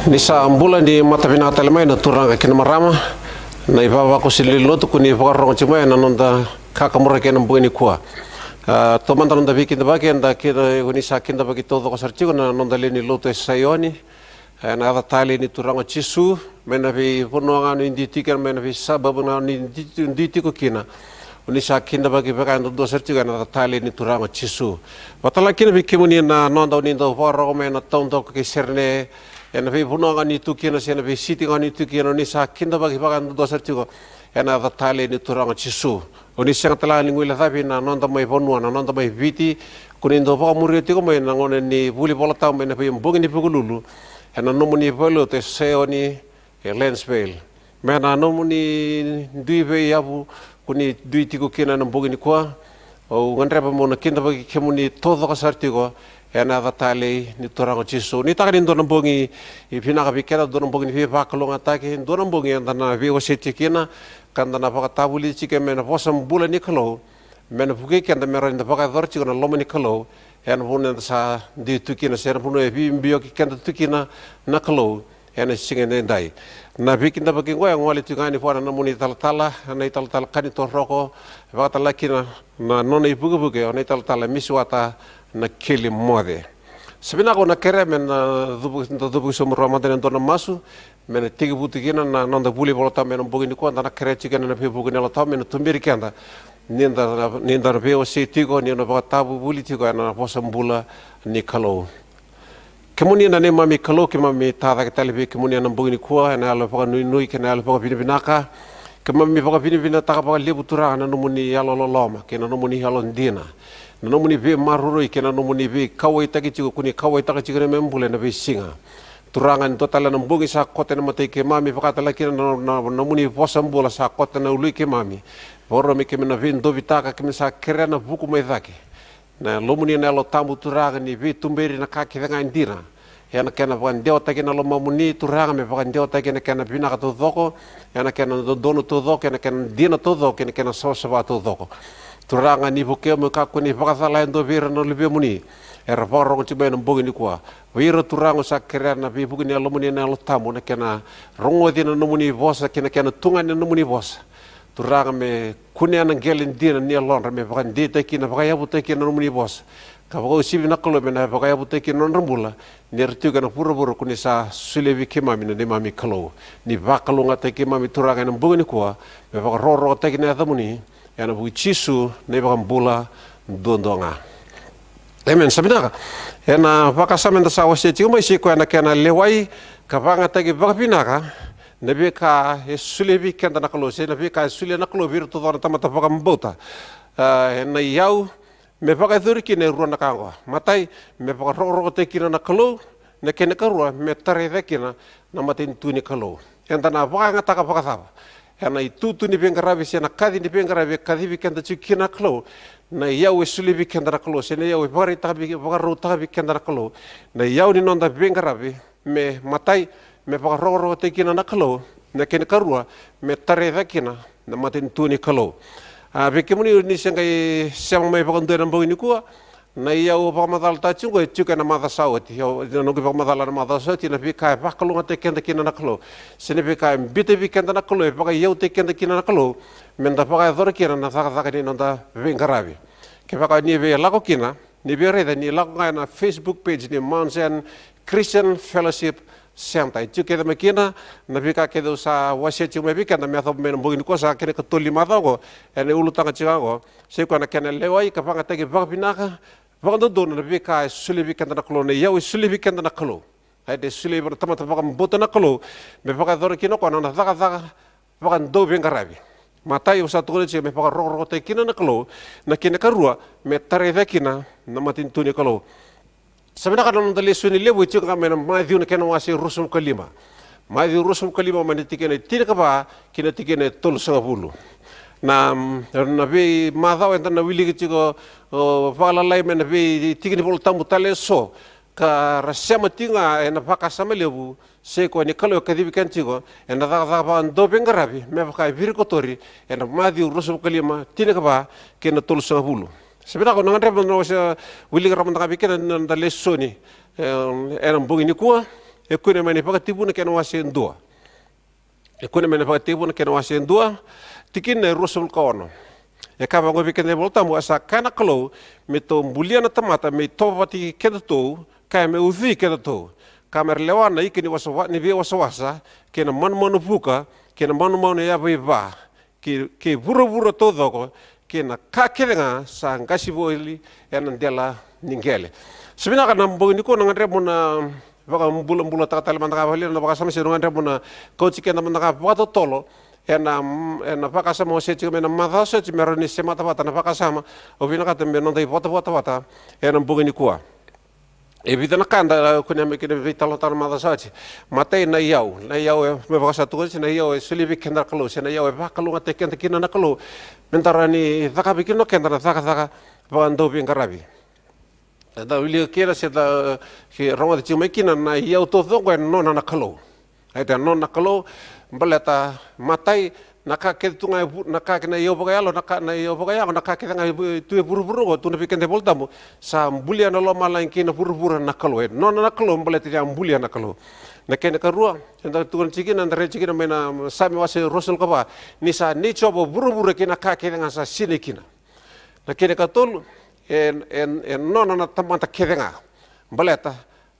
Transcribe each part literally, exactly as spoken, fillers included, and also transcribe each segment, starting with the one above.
Ni sa bula, ni mata vinaka tale mai na turaga kei na marama, na ivavakoso ni lotu ko ni vakarorogo tiko mai ena noda kakaburaki ena bogi nikua. A, taumada noda veikidavaki, eda kida, ko ni sa kidavaki taucoko sara tiko na noda lewe ni lotu e Saioni, ena yaca talei ni Turaga o Jisu, mai na veivanua ga o ni dui tiko kina, mai na veisababa ga o ni dui, dui tiko kina. O ni sa kidavaki vakayadudua sara tiko ena yaca talei ni Turaga o Jisu. Vakatalega kina vei kemuni na noda o ni dau vakarorogo mai ena taudaku kei Serene, ena veivanua ga o ni tu kina, se na veisiti ga o ni tu kina, o ni sa kidavaki vakayadudua sara tiko ena yaca talei ni Turaga o Jisu. O ni sega tale ga ni guilecavi na noda mai vanua, na noda mai Viti, ko ni dau vakamuria tiko mai na gauna ni vuli Vola Tabu mai na veibogi ni Vukelulu ena nomuni valenilotu e Saioni, e Lansvale. Mai na nomuni dui veiyavu ko ni dui tiko kina ena bogi nikua, au gadreva meu na kidavaki kemuni taucoko sara tiko ena yaca talei ni Turaga o Jisu. Nuitaka ni dua na bogi vinaka vei keda, dua na bogi ni veivakalougatataki, dua na bogi eda na veiwasei tiko kina, ka da na vakatavulici tiko mai na vosa bula ni Kalou, me na vukei keda me rawa ni da vakayacora tiko na loma ni Kalou ena vanua eda sa dui tu kina, se na vanua e veibiu keda tu kina na Kalou ena siga edaidai. Na veikidavaki oqo e gole tiko ga yani vua na nomuni talatala, na italatala Kani Toroko, vakatalega kina na nona ivukevuke o na italatala Misiwata Nakeli Moce. Sa vinaka, au na kerea me na cuva, da cuva sobu rawa mada ena dua na masu, me na tekivu tu kina na noda vuli Vola Tabu mai na bogi nikua. Da na kerea tiko kina na veivuke ni Yalo Tabu me na tuberi keda ni da, ni da na veiwasei tiko, ni na vakatavuvuli tiko ena vosa bula ni Kalou. Kemuni na neimami Kalou, keimami tacake tale vei kemuni ena bogi nikua ena yalo vakanuinui kei na yalo vakavinavinaka. Keimami vakavinavinakataka vakalevu, Turaga, na nomuni yalololoma kei na nomuni yalodina, na nomuni veimaroroi kei na nomuni veikauwaitaki tiko ko ni kauwaitaka tiko na neimami bula ena veisiga. Turaga, ni dua tale na bogi sa koto ena matai keimami, vakatalega kina na, na, na nomuni vosa bula sa koto ena ului keimami. Vakarau me keimami na veidovitaka, keimami sa kerea na vuku mai cake, na Yalomuni na Yalo Tabu, Turaga, ni veituberi na ka kece ga e dina ena kena vakadewataki na lomamuni, Turaga, me vakadewataki ena kena vinaka taucoko, ena kena dodonu taucoko, ena kena dina taucoko, ena kena savasava taucoko. Turaga, ni vukea meu kakua ni vakacala e dua vei ira na luvemuni era vakarorogo tiko mai ena bogi nikua. Vei ira, Turaga, au sa kerea na veivuke ni Yalomuni na Yalo Tabu, na kena rogoci na nomuni vosa kei na kena tugani na nomuni vosa. Turaga, me kunea na qele dina ni yalodra me vakadeitaki kina, vakayavutaki kina na nomuni vosa, ka vakauasivi na Kalou me na vakayavutaki kina na nodra bula ni ra tiko ena vuravura ko ni sa solia vei keimami, na neimami Kalou. Ni vakalougatataki keimami, Turaga, ena bogi nikua, me vakarokorokotaki na yacamuni, ena vuku i Jisu na iVakabula duadua ga. Emeni. Sa vinaka. Ena vakasama eda sa wasea tiko mai, sai koya na kena lewai ka vakayagataki vakavinaka na veika e solia vei keda na Kalou, se na veika e solia na Kalou vei ira taucoko na tamata vakabauta. A, ena iyau me vakayacori kina e rua na ka oqo. Matai, me vakarokorokotaki kina na Kalou. Na kena ikarua, me tarai cake kina na matanitu ni Kalou. Eda na vakayagataka vakacava? Ena itutu ni veiqaravi se na kaci ni veiqaravi e kacivi keda tiko kina na Kalou, na iyau e solia vei keda na Kalou, se na iyau e vakaraitaka vei, vakarautaka vei keda na Kalou. Na iyau ni noda veiqaravi, me matai, me vakarokorokotaki kina na Kalou. Na kena ikarua, me tarai cake kina na matanitu ni Kalou. A, vei kemuni ni se qai sema mai vakadua ena bogi nikua, na iyau vakamacalataka tiko oqo e tiko ena macawa sa oti. Io, na noqu vakamacala na macawa sa oti, na veika e vakalougatataki keda kina na Kalou, se na veika e biuta vei keda na Kalou, e vakaiyautaki keda kina na Kalou, meda vakayacora kina na cakacaka ni noda veiqaravi. Kevaka ni via lako kina, ni via raica, ni lako ga ena Facebook page ni Mount Zion Christian Fellowship Centre. E tiko kece mai kina na veika kece au sa wasea tiko mai vei keda me yacova mai na bogi nikua, sa kena ikatolu ni macawa oqo, ena ulutaga tiko ga oqo. Sai koya na kena lewai ka vakayagataki vakavinaka, vakadodonu na veika e solia vei keda na Kalou, na iyau e solia vei keda na Kalou. Eda solia vei na tamata vakabauta na Kalou me vakayacora kina o koya na nona cakacaka vakadauveiqaravi. Matai, au sa tukuna tiko, me vakarokorokotaki kina na Kalou. Na kena ikarua, me tarai cake kina na matanitu ni Kalou. Sa vinaka, na noda lesoni levu e tiko ga mai na Maciu na kena wase ruasagavulu ka lima. Maciu ruasagavulu ka lima, mai na tikina e tinikava ki na tikina e tolusagavulu. Na, na veimacawa eda na wiliki tiko, o, vakalalai mai na veitiki ni Vola Tabu tale eso, ka ra sema tiko ga ena vakasama levu, sai koya ni Kalou e kacivi keda tiko ena cakacaka vakadauveiqaravi, me vaka e virikotori ena Maciu ruasagavulu ka lima, tinikava kei na tolusagavulu. Sa vinaka, au na gadreva meu na wilika rawa mada ga vei keda na noda lesoni, e, ena bogi nikua. E kune mai na iVakatekivu na kena wase e dua. E kune mai na iVakatekivu na kena wase e dua, tikina e ruasagavulu ka ono. E kaya vaqo vei keda na iVolatabu: A sa kaya na Kalou, me tou bulia na tamata me itovo vata kei kedatou, ka me ucui kedatou, ka me ra lewa na ika ni wasawasa, ni veiwasawasa, kei na manumanu vuka, kei na manumanu e yava i va, kei, kei vuravura taucoko, kei na ka kece ga sa qasi voli ena dela ni qele. Sa vinaka, na bogi nikua na gadreva mo na vakabulabulataka tale mada ga vakalailai na vakasama, se na gadreva mo na kauti keda mada ga vakatotolo ena, ena vakasama o se tiko mai na macawa sa oti, me rawa ni semata vata na vakasama. Au vinakata me noda ivotavota vata ena bogi nikua. E vica na ka eda kunea mai kina veitalanoataka na macawa sa oti. Matai, na iyau. Na iyau e, me vaka sa tukuni, na iyau e solia vei keda na Kalou, se na iyau e vakalougatataki keda kina na Kalou, me da rawa ni cakava kina o keda na cakacaka vakadauveiqaravi. Eda wilika kina, se da, ke rogoca tiko mai kina, na iyau taucoko e nona na Kalou. Right, e nona na Kalou, baleta matai, na ka kece tu ga e vu-, na ka kece, na iyau vakayalo, na ka, na iyau vakayago, na ka kece ga e vu-, tu e vuravura oqo, tukuna vei keda na iVolatabu, sa bulia na lomalagi kei na vuravura na Kalou. E nona na Kalou, baleta ni a bulia na Kalou. Na kena ikarua, eda tukuna tiko kina, eda raica tiko kina mai na Same wase ruasagavulu ka va, ni sa nei Jiova vuravura kei na ka kece ga sa sinai kina. Na kena ikatolu, e, e, e nona na tamata kece ga. Baleta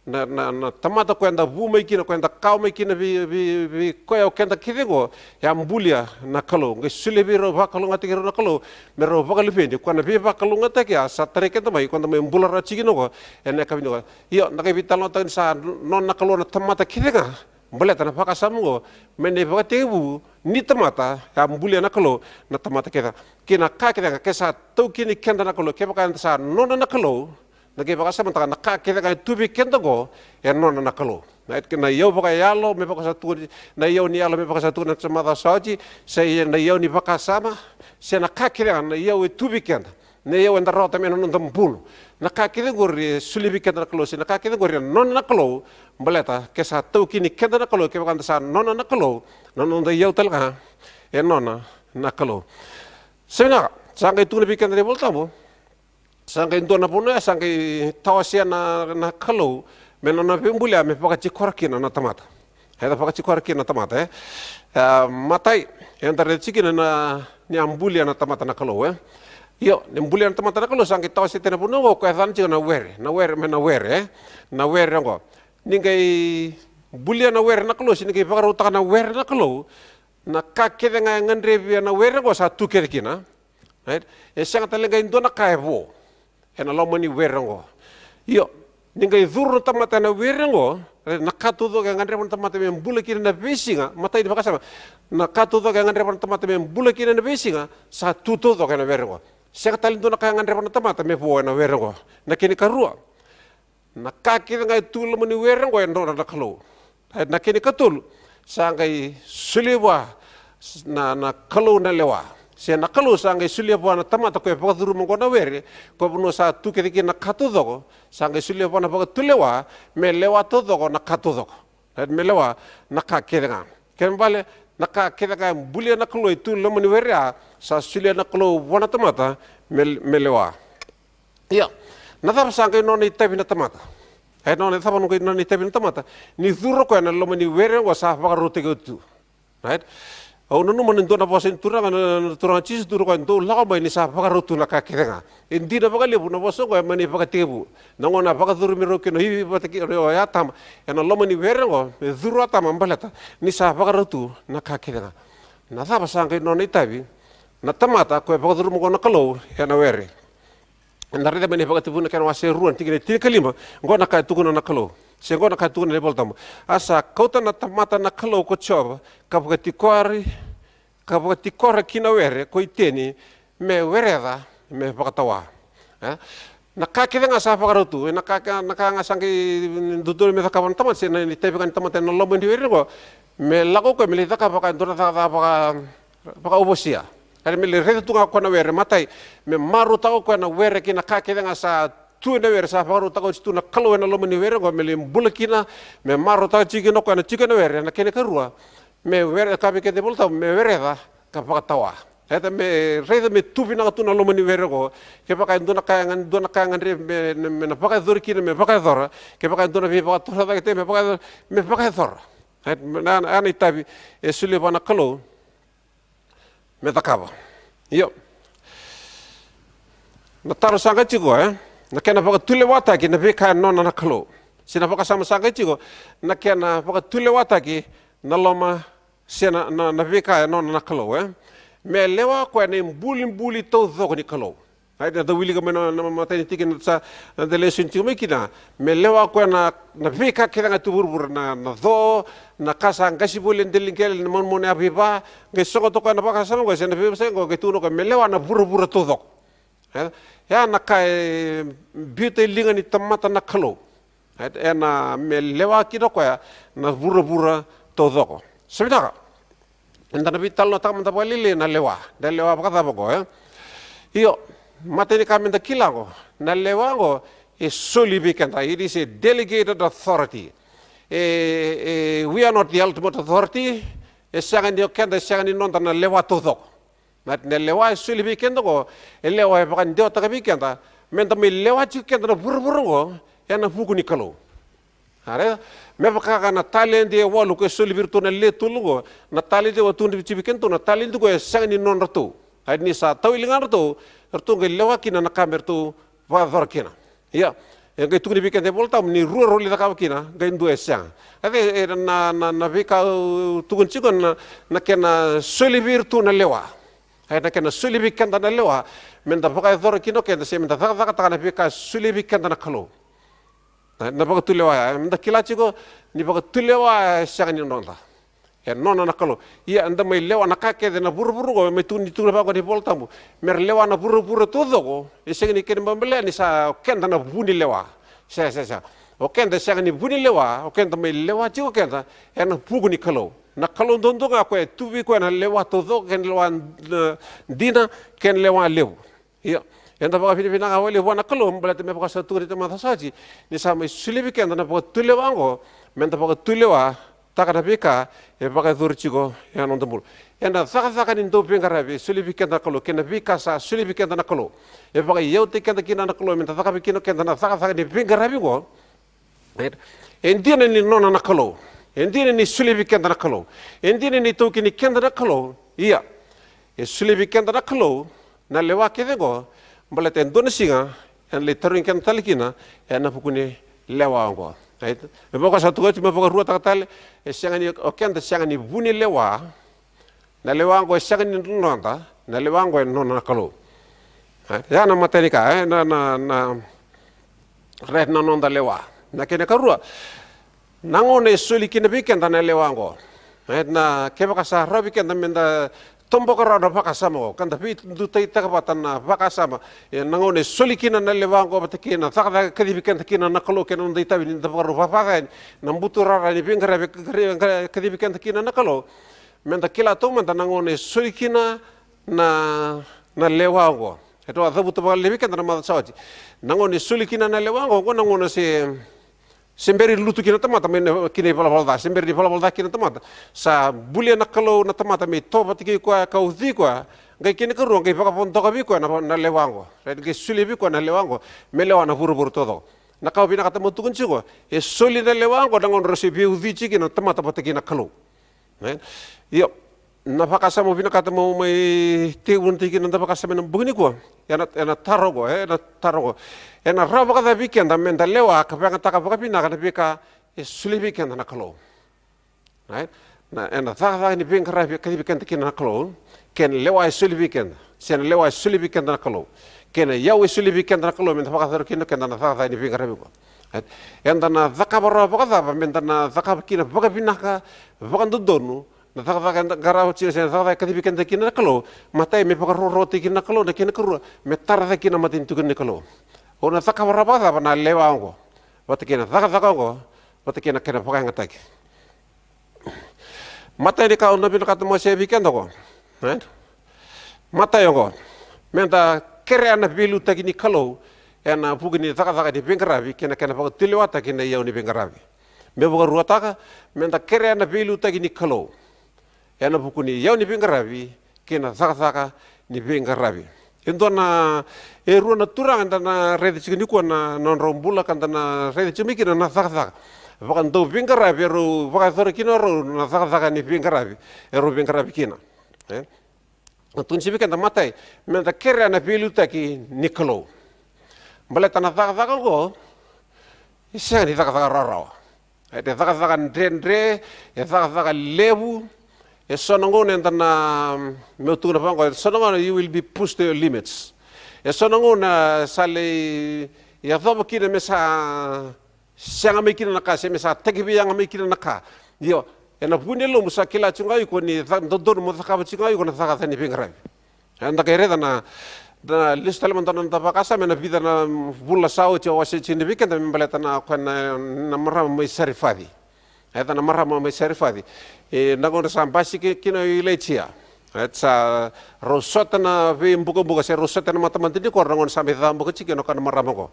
na, na, na tamata ko eda vu mai kina, ko eda kawa mai kina vei, vei, vei koya o keda kece oqo, e a bulia na Kalou. Qai solia vei rau, vakalougatataki rau na Kalou me rau vakaluveni. Koya na veivakalougatataki ya sa tarai keda mai, ko da mai bula rawa tiko kina oqo ena yakavi nikua. Io, na qai veitalanoataka ni sa nona na Kalou na tamata kece ga. Baleta na vakasama oqo, mai na ivakatekivu ni tamata, e a bulia na Kalou na tamata kece ga. Kei na ka kece ga, ke sa taukeni keda na Kalou, kevaka eda sa nona na Kalou, na qai vakasamataka na ka kece ga e tu vei keda oqo, e nona na Kalou. Na, na iyau vakayalo, me vaka sa tukuni, na iyau ni yalo, me vaka sa tukuni na macawa sa oti, se na iyau ni vakasama, se na ka kece ga, na iyau e tu vei keda. Na iyau eda rawata mai na noda bulu. Na ka kece qori e solia vei keda na Kalou, se na ka kece qori e nona na Kalou, baleta ke sa taukeni keda na Kalou, kevaka eda sa nona na Kalou, na noda iyau tale ga e nona na Kalou. Sa vinaka, sa qai tukuna vei keda na iVolatabu, sa qai dua na vanua ya sa qai tawasea na, na Kalou me nona veibulia, me vakatikora kina na tamata. Eda vakatikora kina na tamata, e. A, matai, eda raica tiko kina na, ni a bulia na tamata na Kalou, e. Io, ni bulia na tamata na Kalou, sa qai tawasea tale na vanua oqo, ko e yacana tiko na were, na were, me na were, e. Na were oqo. Ni qai bulia na were na Kalou, se ni qai vakarautaka na were na Kalou, na ka kece ga e gadrevi ena were oqo sa tu kece kina. Right? E sega tale qai dua na ka e vo ena loma ni were oqo. Io, ni qai curu na tamata ena were oqo, right, na ka taucoko e gadreva na tamata me bula kina ena veisiga, matai ni vakasama, na ka taucoko e gadreva na tamata me bula kina ena veisiga, sa tu taucoko ena were oqo. Sega tale dua na ka e gadreva na tamata me vo ena were oqo. Na kena ikarua, na ka kece ga e tu loma ni were oqo e nona na Kalou. E, na kena ikatolu, sa qai solia vua na, na Kalou na lewa. Se na Kalou sa qai solia vua na tamata ko e vakacuruma oqo na were, ko vanua sa tu kece kina na ka taucoko, sa qai solia vua na vakatulewa me lewa taucoko na ka taucoko. Right, me lewa na ka kece ga. Kena ibalebale, na ka kece ga e bulia na Kalou e tu loma ni were ya, sa solia na Kalou vua na tamata me, me lewa. Ia, na cava sa qai nona itavi na tamata? E nona, cava na qai nona itavi na tamata? Ni curu o koya ena loma ni were oqo sa vakarautaki oti tu. Right? Au nanuma ni dua na vosa ni Turaga, na, na Turaga Jisu, tukuna o koya, dou lako mai ni sa vakarau tu na ka kece ga. E dina vakalevu na vosa oqo e mai na ivakatekivu. Na gauna a vakacurumi rau kina o Ivi vata kei, o Atama ena loma ni were oqo, me curu o Atama baleta ni sa vakarau tu na ka kece ga. Na cava sa qai nona itavi na tamata ko e vakacuruma oqo na Kalou ena were? Eda raica mai na iVakatekivu na kena wase rua, na tikina e tinikalima, oqo na ka e tukuna na Kalou. Se oqo na ka e tukuna na iVolatabu: A sa kauta na tamata na Kalou ko Jiova, ka vakatikori, ka vakatikora ki na were ko Iteni, me wereca, me vakatawa. E? Na ka kece ga sa vakarau tu, na ka, na ka ga sa qai dodonu me cakava na tamata, se na itavi ga ni tamata ena loma ni were oqo, me lako o koya me lai cakava vaka e dua na cakacaka vaka, vakauvosia. Ka me lai raica tu ga o koya na were, matai, me marautaka o koya na were kei na ka kece ga sa tu ena were, sa vakarautaka oti tu na Kalou ena loma ni were oqo me lai bula kina, me marautaka tiko kina o koya na tiko ena were. Na kena ikarua, me were, kaya vei keda na iVolatabu, me wereca ka vakatawa. Raica me, raica me tu vinaka tu na loma ni were oqo. Kevaka e dua na ka e ga, dua na ka e gadrevi me, me na vakayacori kina, me vakayacora. Kevaka e dua na veivakatorocaketaki me vakayacora, me vakayacora. Right? Na, na, na itavi e solia vua na Kalou me cakava. Io. Na taro sa qai tiko, e? Na kena vakatulewataki na veika e nona na Kalou. Se na vakasama sa qai tiko, na kena vakatulewataki na loma se na, na, na veika e nona na Kalou, e? Me lewa o koya na ibulibuli taucoko ni Kalou. Ai, da wilika mai na, na matai ni tikina sa, da lesoni tiko mai kina. Me lewa o koya na, na veika kece ga tu vuravura, na, na co, na ka sa qasi voli e dela ni qele, na manumanu yavaiva, qai soqota o koya na vakasama oqo, se na veivosaki oqo, qai tukuna o koya, me lewa na vuravura taucoko. E, ya na ka e biuta e liga ni tamata na Kalou. E, ena me lewa kina o koya na vuravura taucoko. Sa vinaka. Eda na veitalanoataka mada vakalailai na lewa. Na lewa vakacava oqo, e? Io, matai ni ka meda kila oqo. Na lewa oqo, e soli vei keda. It is a delegated authority. E, e, we are not the ultimate authority. E sega ni o keda, e sega ni noda na lewa taucoko. Na, na lewa e soli vei keda oqo, e lewa e vakadewataka vei keda, meda mai lewa tiko keda na vuravura oqo, ena vuku ni Kalou. A raica, me vaka ga na taledi e walu ko e soli vei iratou na le tolu oqo, na taledi oqo tukuni tiko vei kedatou, na taledi oqo e sega ni nodratou. A ni sa tau i ligadratou, ratou qai lewa kina na ka me ratou vakayacora kina. Ia, e qai tukuni vei keda e Vola Tabu ni rua rau lai cakava kina, qai dua e sega. A e, e, na, na, na veika au tukuna tiko na, na kena soli vei iratou na lewa. A e na kena soli vei keda na lewa, meda vakayacora kina o keda, se meda cakacakataka na veika soli vei keda na Kalou. Na, na vakatulewa ya, meda kila tiko ni vakatulewa e sega ni noda. E nona na Kalou. Ia, eda mai lewa na ka kece na vuravura oqo, mai tukuni, tukuna vaqo na iVola Tabu. Me ra lewa na vuravura taucoko, e sega ni kena ibalebale ni sa o keda na vu ni lewa. Sega, sega, sega. O keda e sega ni vu ni lewa, o keda mai lewa tiko keda, ena vuku ni Kalou. Na Kalou duadua ga koya e tu vei koya na lewa taucoko, kena lewa, e, dina, kena lewa levu. Ia, eda vakavinavinaka vakalevu vua na Kalou, baleta me vaka sa tukuni ena macawa sa oti, ni sa mai solia vei keda na vakatulewa oqo, meda vakatulewataka na veika e vakayacori tiko ena noda bula. Ena cakacaka ni dauveiqaravi e solia vei keda na Kalou, kei na veika sa solia vei keda na Kalou. E vakaiyautaki keda kina na Kalou, meda cakava kina o keda na cakacaka ni veiqaravi oqo. E dina ni nona na Kalou. E dina ni solia vei keda na Kalou. E dina ni taukeni keda na Kalou. Ia, e solia vei keda na Kalou na lewa kece oqo, baleta e dua na siga ena lai tarogi keda tale kina ena vuku ni lewa oqo. Right? Me vaka sa tukuni oti, me vakaruataka tale, e sega ni, o keda sega ni vu ni lewa. Na lewa oqo e sega ni noda, na lewa oqo e nona na Kalou. E, ya na matai ni ka, e, na, na, na, right, na noda lewa. Na kena ikarua, na gauna e soli kina vei keda na lewa oqo. E, na, kevaka sa rawa vei keda meda toboka rawa na vakasama oqo, ka da veidutaitaka vata na vakasama. E, na gauna e soli kina na lewa oqo vata kei na cakacaka e kacivi keda kina na Kalou, kei na noda itavi ni da vakarau vavaca yani na buturara ni veiqaravi e kacivi keda kina na Kalou. Meda kila taumada na gauna e soli kina na, na lewa oqo. E tou a cavuta vakalevu vei keda na macawa sa oti. Na gauna e soli kina na lewa oqo, oqo na gauna se, se bera ni lutu kina na tamata mai na, kina ivalavala ca, se bera ni valavala ca kina na tamata. Sa bulia na Kalou na tamata me itovo vata kei koya ka ucui koya, qai kena ikarua, qai vakavodoka vei koya na, na lewa oqo. Right? Qai solia vei koya na lewa oqo, me lewa na vuravura taucoko. Na ka au vinakata meu tukuna tiko, e soli na lewa oqo na gauna rau se veiucui tiko kina na tamata vata kei na Kalou. Right? Io, na vakasama au vinakata meu mai tekivuna tiko kina na noda vakasama ena bogi nikua. Ena, ena taro oqo, e, ena taro oqo. Ena rawa vakacava vei keda meda lewa ka vakayagataka vakavinaka na veika e solia vei keda na Kalou. Right? Na, ena cakacaka ni veiqaravi e kacivi keda kina na Kalou, kei na lewa e solia vei keda, se na lewa e solia vei keda na Kalou, kei na iyau e solia vei keda na Kalou, meda vakayacora kina o keda na cakacaka ni veiqaravi oqo. Right? Eda na cakava rawa vakacava meda na cakava kina vakavinaka, vakadodonu, na cakacaka eda qarava tiko, se na cakacaka e kacivi keda kina na Kalou. Matai, me vakarokorokotaki kina na Kalou, na kena ikarua, me tara cake kina na matanitu ni Kalou. O na cakava rawa vakacava na lewa oqo vata kei na cakacaka oqo, vata kei na kena vakayagataki. Matai ni ka au na vinakata meu wasea vei keda oqo. Right? Matai oqo. Meda kerea na veiliutaki ni Kalou ena vuku ni cakacaka ni veiqaravi kei na kena vakatulewataki na iyau ni veiqaravi. Me vakaruataka, meda kerea na veiliutaki ni Kalou ena vuku ni iyau ni veiqaravi kei na cakacaka ni veiqaravi. E dua na, e rua na turaga eda na raica tiko nikua na nodrau bula ka da na raica tiko mai kina na cakacaka vakadauveiqaravi, erau vakayacora kina o rau na cakacaka ni veiqaravi, erau veiqaravi kina. E? Na tukuni tiko vei keda, matai, meda kerea na veiliutaki ni Kalou. Baleta na cakacaka oqo e sega ni cakacaka rawarawa. E cakacaka dredre, e cakacaka levu. E so na gauna eda na, meu tukuna vaqo, e so na gauna you will be pushed to your limits. E so na gauna sa lai yacova kina me sa sega mai kina na ka, se me sa tekivu yaga mai kina na ka. Io, ena vu ni yalomu sa kila tiko ga o iko ni ca-, dodonu mo cakava tiko ga o iko na cakacaka ni veiqaravi. Eda qai raica na, na lesu tale mada na noda vakasama ena vica na vula sa oti, au wasea tiko ni vei keda me baleta na, koya na, na marama mai Sarifaci. E ca na marama mai Sarifaci. E na gauna sa basika kina o Ilaija. E sa rau sota na veibukabuka, se rau sota na matamata ni koro, na gauna sa mai cabuka tiko kina o koya na marama oqo.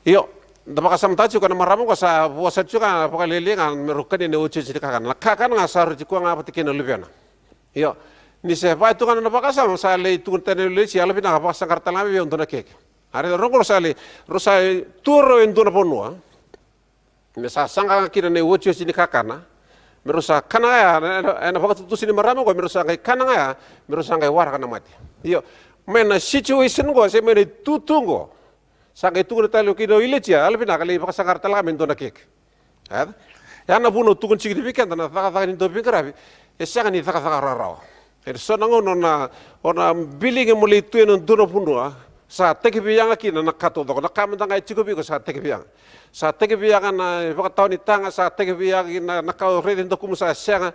Io, da vakasamataka tiko na marama oqo sa vosa tiko ga vakalailai ga me rau kania na iotioti ni kakana. Na kakana ga sa rau tiko ga vata kei na luvena. Io, ni se vaka tu ga na vakasama sa lai tukuna tani o Ilaija, yalovinaka vakasaqara tale ga vei au e dua na keke. A rau oqo rau sa lai, rau sa tu rau e dua na vanua me sa saqa ga kina na iotioti ni kakana, me rau sa kana ga ya, ena, ena vakatutusa ni marama oqo, me rau sa qai kana ga ya, me rau sa qai waraka na mate. Io, mai na situation oqo, se mai na itutu oqo, sa qai tukuna tale kina o Ilaija, yalovinaka lai vakasaqara tale ga mai e dua na keke. E? Ya na vuna au tukuna tiko ni vei keda na cakacaka ni dauveiqaravi e sega ni cakacaka rawarawa. E so na gauna o na, o na biligi mo lai tu ena dua na vanua sa tekivu yaga kina na ka taucoko, na ka mada ga e tiko vei iko sa tekivu yaga. Sa tekivu yaga na ivakatawa ni taga, sa tekivu yaga kina na ka o raica e dakumu sa sega.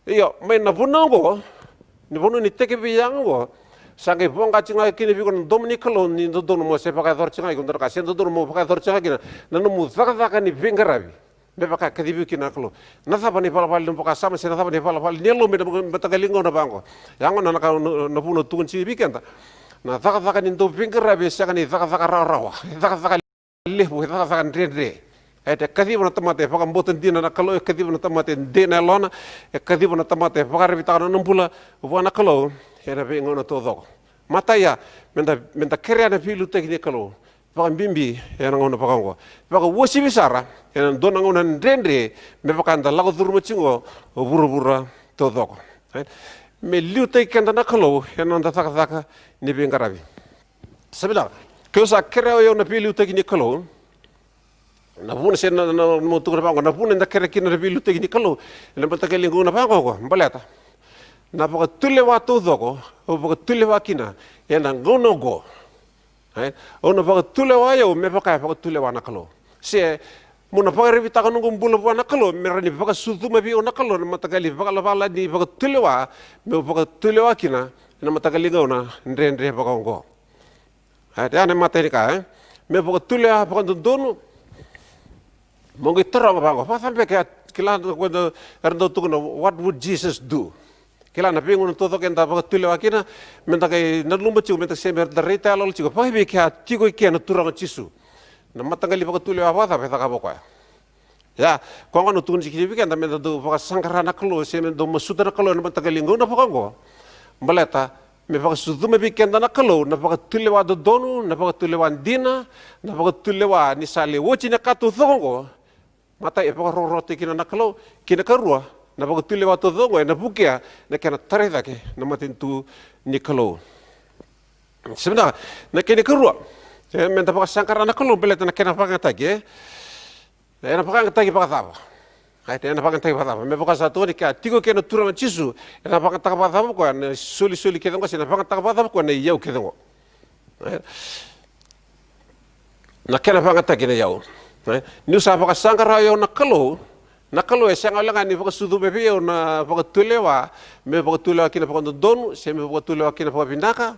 Io, mai na vanua oqo, ni vanua ni tekivu yaga oqo, sa qai voqa tiko ga kina vei iko na domo ni Kalou ni dodonu mo se vakayacora tiko ga iko dua na ka, se dodonu mo vakayacora tiko ga kina na nomu cakacaka ni veiqaravi. Me vaka e kacivi iko kina na Kalou. Na cava na ivalavala ni nomu vakasama, se na cava na ivalavala ni yalomu ena mataqali gauna vaqo. Ya gona na ka, na, na vuna au tukuna tiko vei keda. Na cakacaka ni dauveiqaravi e sega ni cakacaka rawarawa. E cakacaka levu, e cakacaka dredre. E te kaciva na tamata e vakabauta dina na Kalou, e kaciva na tamata e dei na yalona, e kaciva na tamata e vakararavi taka na nona bula vua na Kalou ena veigauna taucoko. Matai ya, meda, meda kerea na veiliutaki ni Kalou. Vakabibi ena gauna vaka oqo. Vakauasivi sara ena dua na gauna dredre me vaka eda lako curuma tiko oqo o vuravura taucoko. Right? Me liutaki keda na Kalou ena noda cakacaka ni veiqaravi. Sa vinaka, keu sa kerea o yau na veiliutaki ni Kalou. Na vuna se na, na, na, na, tukuna vaqo, na vuna eda kerea kina na veiliutaki ni Kalou ena mataqali gauna vaqo, baleta na vakatulewa taucoko au vakatulewa kina ena gauna oqo. Right? Au na vakatulewa o yau me vaka e vakatulewa na Kalou. Se meu na vakararavi taka noqu bula vua na Kalou me rawa ni vakasucuma vei au na Kalou na mataqali ivalavala ni vakatulewa meu vakatulewa kina ena mataqali gauna dredre vaka oqo. Right? Ya na imatai ni ka, e? Me vakatulewa vakadodonu. Mo qai taroga vaqo, vakacava beka, kila na, era dau tukuna, what would Jesus do? Kila na veigauna taucoko eda vakatulewa kina, meda qai nanuma tiko, meda se, meda raitayaloyalo tiko, vakavei ke a tiko i ke na Turaga o Jisu? Na mataqali vakatulewa vakacava e cakava o koya? Ya, koya gona au tukuna tiko vei keda meda dau vakasaqara na Kalou, se meda dau masuta na Kalou ena mataqali gauna vaka oqo. Baleta me vakasucuma vei keda na Kalou na vakatulewa dodonu, na vakatulewa dina, na vakatulewa ni sa lai oti na ka taucoko oqo. Matai, e vakarokorokotaki kina na Kalou, kei na karua, na vakatulewa taucoko oqo ena vukea na kena tarai cake na matanitu ni Kalou. Sa vinaka, na kena ikarua, e, meda vakasaqara na Kalou baleta na kena vakayagataki, e? Ena vakayagataki vakacava? Right, ena vakayagataki vakacava? Me vaka sa tukuni, ke a tiko kei na Turaga o Jisu, ena vakayagataka vakacava o koya na isolisoli kece oqo, se na vakayagataka vakacava o koya na iyau kece oqo? Right? Na kena vakayagataki na iyau. Right? Niu sa vakasaqara o yau na Kalou, na Kalou e sega wale ga ni vakasucuma vei au na vakatulewa, me vakatulewa kina vakadodonu, se me vakatulewa kina vakavinaka.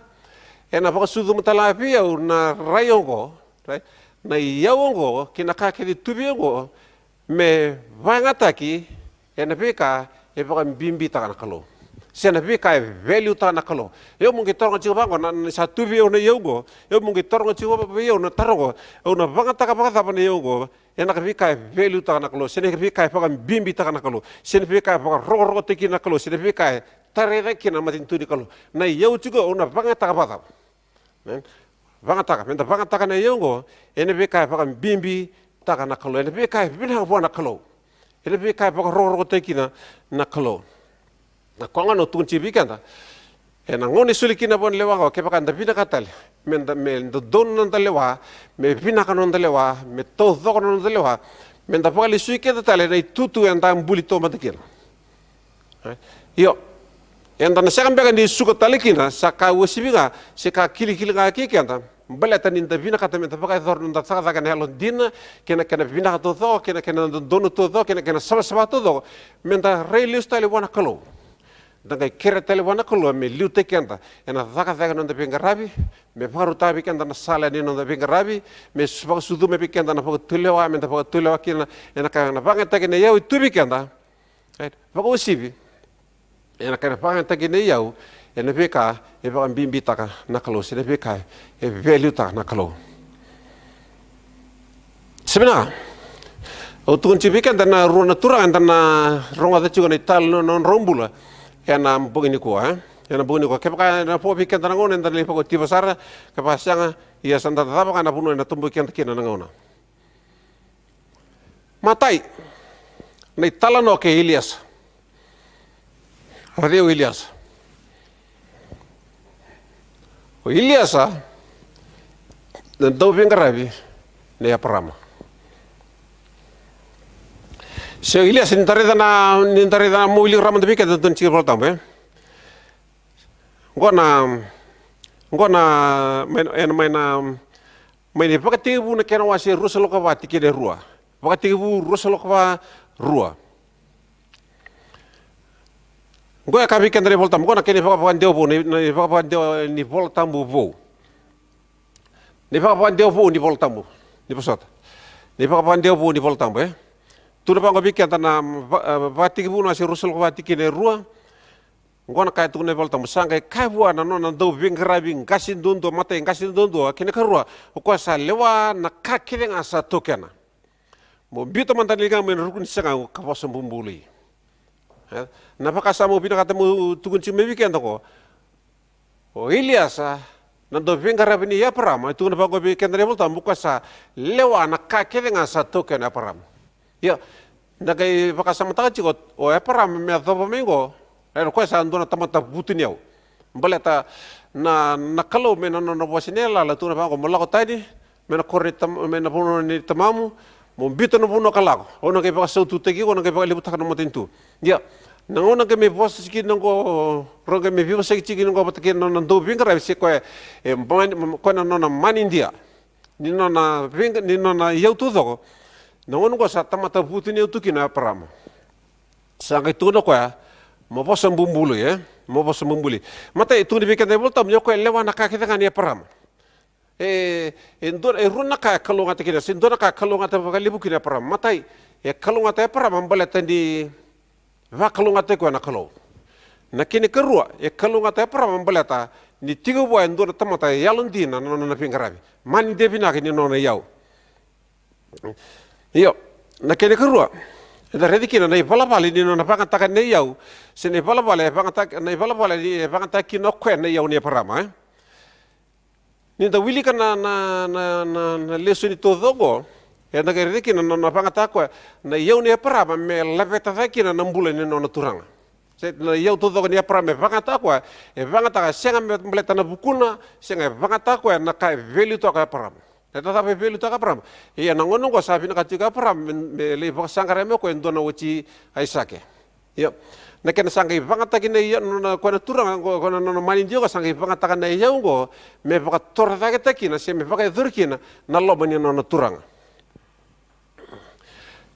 Ena vakasucuma tale ga vei au na rai oqo, right? Na iyau oqo kei na ka kece tu vei au oqo me vakayagataki ena veika e vakabibitaka na Kalou, se na veika e veliutaka na Kalou. Io, meu qai taroga tiko vaqo, na, na sa tu vei au na iyau oqo, io, meu qai taroga tiko vei au na taro oqo, au na vakayagataka vakacava na iyau oqo ena veika e veliutaka na Kalou, se na veika e vakabibitaka na Kalou, se na veika e vakarokorokotaki na Kalou, se na veika e tarai cake kina na matanitu ni Kalou. Na iyau tiko au na vakayagataka vakacava? Ne? Vakayagataka, meda vakayagataka na iyau oqo ena veika e vakabibitaka na Kalou, ena veika e vinaka vua na Kalou, ena veika e vakarokorokotaki kina na Kalou. Na koya ga au tukuna tiko vei keda, ena gauna e soli kina na vanua lewa oqo, kevaka eda vinakata tale meda, me dodonu na noda lewa, me vinaka na noda lewa, me taucoko na noda lewa, meda vakalesui keda tale ena itutu eda buli taumada kina. E? Io, eda na sega beka ni suka tale kina, sa ka uasivi ga se ka kilikili ga kei keda, baleta ni da vinakata meda vakayacora na noda cakacaka ena yalodina, kei na kena vinaka taucoko, kei na kena dodonu taucoko, kei na kena savasava taucoko, meda rai lesu tale vua na Kalou. Da qai kerea tale vua na Kalou me liutaki keda ena cakacaka na noda veiqaravi, me vakarautaka vei keda na sala ni noda veiqaravi, me su-, vakasucuma vei keda na vakatulewa, meda vakatulewa kina ena ka na vakayagataki na iyau e tu vei keda. Right? Vakauasivi, ena kena vakayagataki na iyau ena veika e vakabibitaka na Kalou, se na veika e veiliutaka na Kalou. Se vinaka, au tukuna tiko vei keda na rua na turaga eda na rogoca tiko na italanoa ni nodrau bula ena bogi nikua, e? Ena bogi nikua. Kevaka ena vo vei keda na gauna, eda na lai vakaotiva sara, kevaka sega, ia sa da cava ga na vanua ena tobo keda kina na gauna. Matai, na italanoa kei Iliesa. O cei o Iliesa? O Iliesa na dauveiqaravi nei Eparama. Se o Iliesa, ni da raica na, ni da raica na, meu wilika rawa mada vei keda, dua na tikina ni iVolatabu, e? Oqo na, oqo na, mai na, ena, mai na, mai na iVakatekivu na kena wase ruasagavulu ka va, tikina e rua. Vakatekivu ruasagavulu ka va, rua. Oqo e kaya vei keda na iVolatabu, oqo na kena ivakavakadewa vou, na, na ivakavakadewa ni iVolatabu vou. Na ivakavakadewa vou ni iVolatabu, ni vosota. Na ivakavakadewa vou ni iVolatabu, e? Tukuna vaqo vei keda na va-, e, Vakatekivu na wase ruasagavulu ka va, tikina e rua. Oqo na ka e tukuna na iVolatabu: Sa qai kaya vua na nona dauveiqaravi qase duadua, matai qase duadua, kei na ikarua, o koya sa lewa na ka kece ga sa taukena. Mo biuta mada na ligamu ena ruku ni saqaqu ka vosa bubului. E, na vakasama au vinakata meu tukuna tiko mai vei keda oqo. O Iliesa, na dauveiqaravi nei Eparama, e tukuna vaqo vei keda na iVolatabu, o koya sa lewa na ka kece ga sa taukena o Eparama. Ia, da qai vakasamataka tiko o Eparama me yacova mai oqo, e, o koya sa dua na tamata vutuniyau. Baleta na, na Kalou mai na nona vosa ni yalayala, tukuna vaqo, mo lako tani mai na koro ni tam-, mai na vanua ni tamamu, mo biuta na vanua ka lako. Au na qai vakasaututaki iko, au na qai vakalevutaka na matanitu. Ia, na gauna qai mai vosa tiko kina oqo, rau qai mai veivosaki tiko kina oqo vata kei na nona dauveiqaravi, se koya e mani, koya na nona manidia ni nona veiqa-, ni nona iyau taucoko. Na gauna oqo sa tamata vutuniyau tu kina o Eparama. Sa qai tukuna o koya, mo vosa bubului, e? Mo vosa bubului. Matai, e tukuna vei keda na iVolatabu ni o koya e lewa na ka kece ga nei Eparama. E, e dua, e rua na ka e kalougata kina, se dua na ka e kalougata vakalevu kina o Eparama. Matai, e kalougata o Eparama baleta ni vakalougatataki koya na Kalou. Na kena ikarua, e kalougata o Eparama baleta ni tiko vua e dua na tamata e yalodina na nona veiqaravi, manidia vinaka ni nona iyau. Io, na kena ikarua, eda raica kina na ivalavala ni nona vakayagataka na iyau, se na ivalavala e vakayagataka, na ivalavala e vakayagataka kina o koya na iyau nei Eparama, e? Ni da wilika na, na, na, na, na lesoni taucoko, eda qai raica kina na, na vakayagataka o koya na iyau nei Eparama me laveta cake kina na bula ni nona turaga. Se na iyau taucoko nei Eparama e vakayagataka o koya, e vakayagataka sega me baleta na vukuna, sega, e vakayagataka o koya na ka e veiliutaka o Eparama. Na cava e veiliutaka o Eparama? Ia na gauna oqo sa vinakata tiko o Eparama me, me lai vakasaqarai mai o koya e dua na wati Aisake. Io. Na kena sa qai vakayagataki na iyau, nona, koya na turaga oqo, koya na nona manidia oqo, sa qai vakayagataka na iyau oqo me vakatorocaketaki kina, se me vakayacori kina na loma ni nona turaga.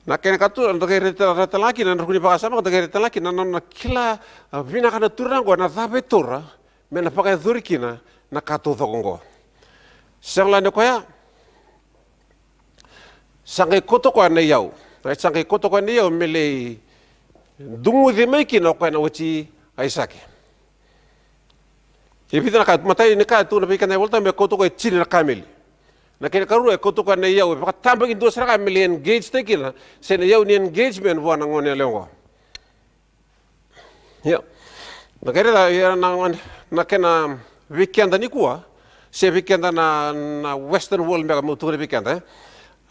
Na kena ikatolu, da qai raica tale ga kina, na ruku ni vakasama, da qai raica tale ga kina na nona kila, a, vinaka na turaga oqo, na cava e taura me na vakayacori kina na ka taucoko oqo. Sega la ni o koya, sa qai kauta o koya na iyau. Right, sa qai kauta o koya na iyau me lai duguci mai kina o koya na wati Aisake. E vica na ka, matai ni ka e tukuna vei keda na iVolatabu, me kauta o koya e tini na kameli. Na kena ikarua, e kauta o koya na iyau e vakatabakidua sara ga me lai engage-taki kina, se na iyau ni engagement vua na gone yalewa oqo. Io. Na kena, ia na, na kena vei keda nikua, se vei keda na, na Western world beka meu tukuna vei keda, e?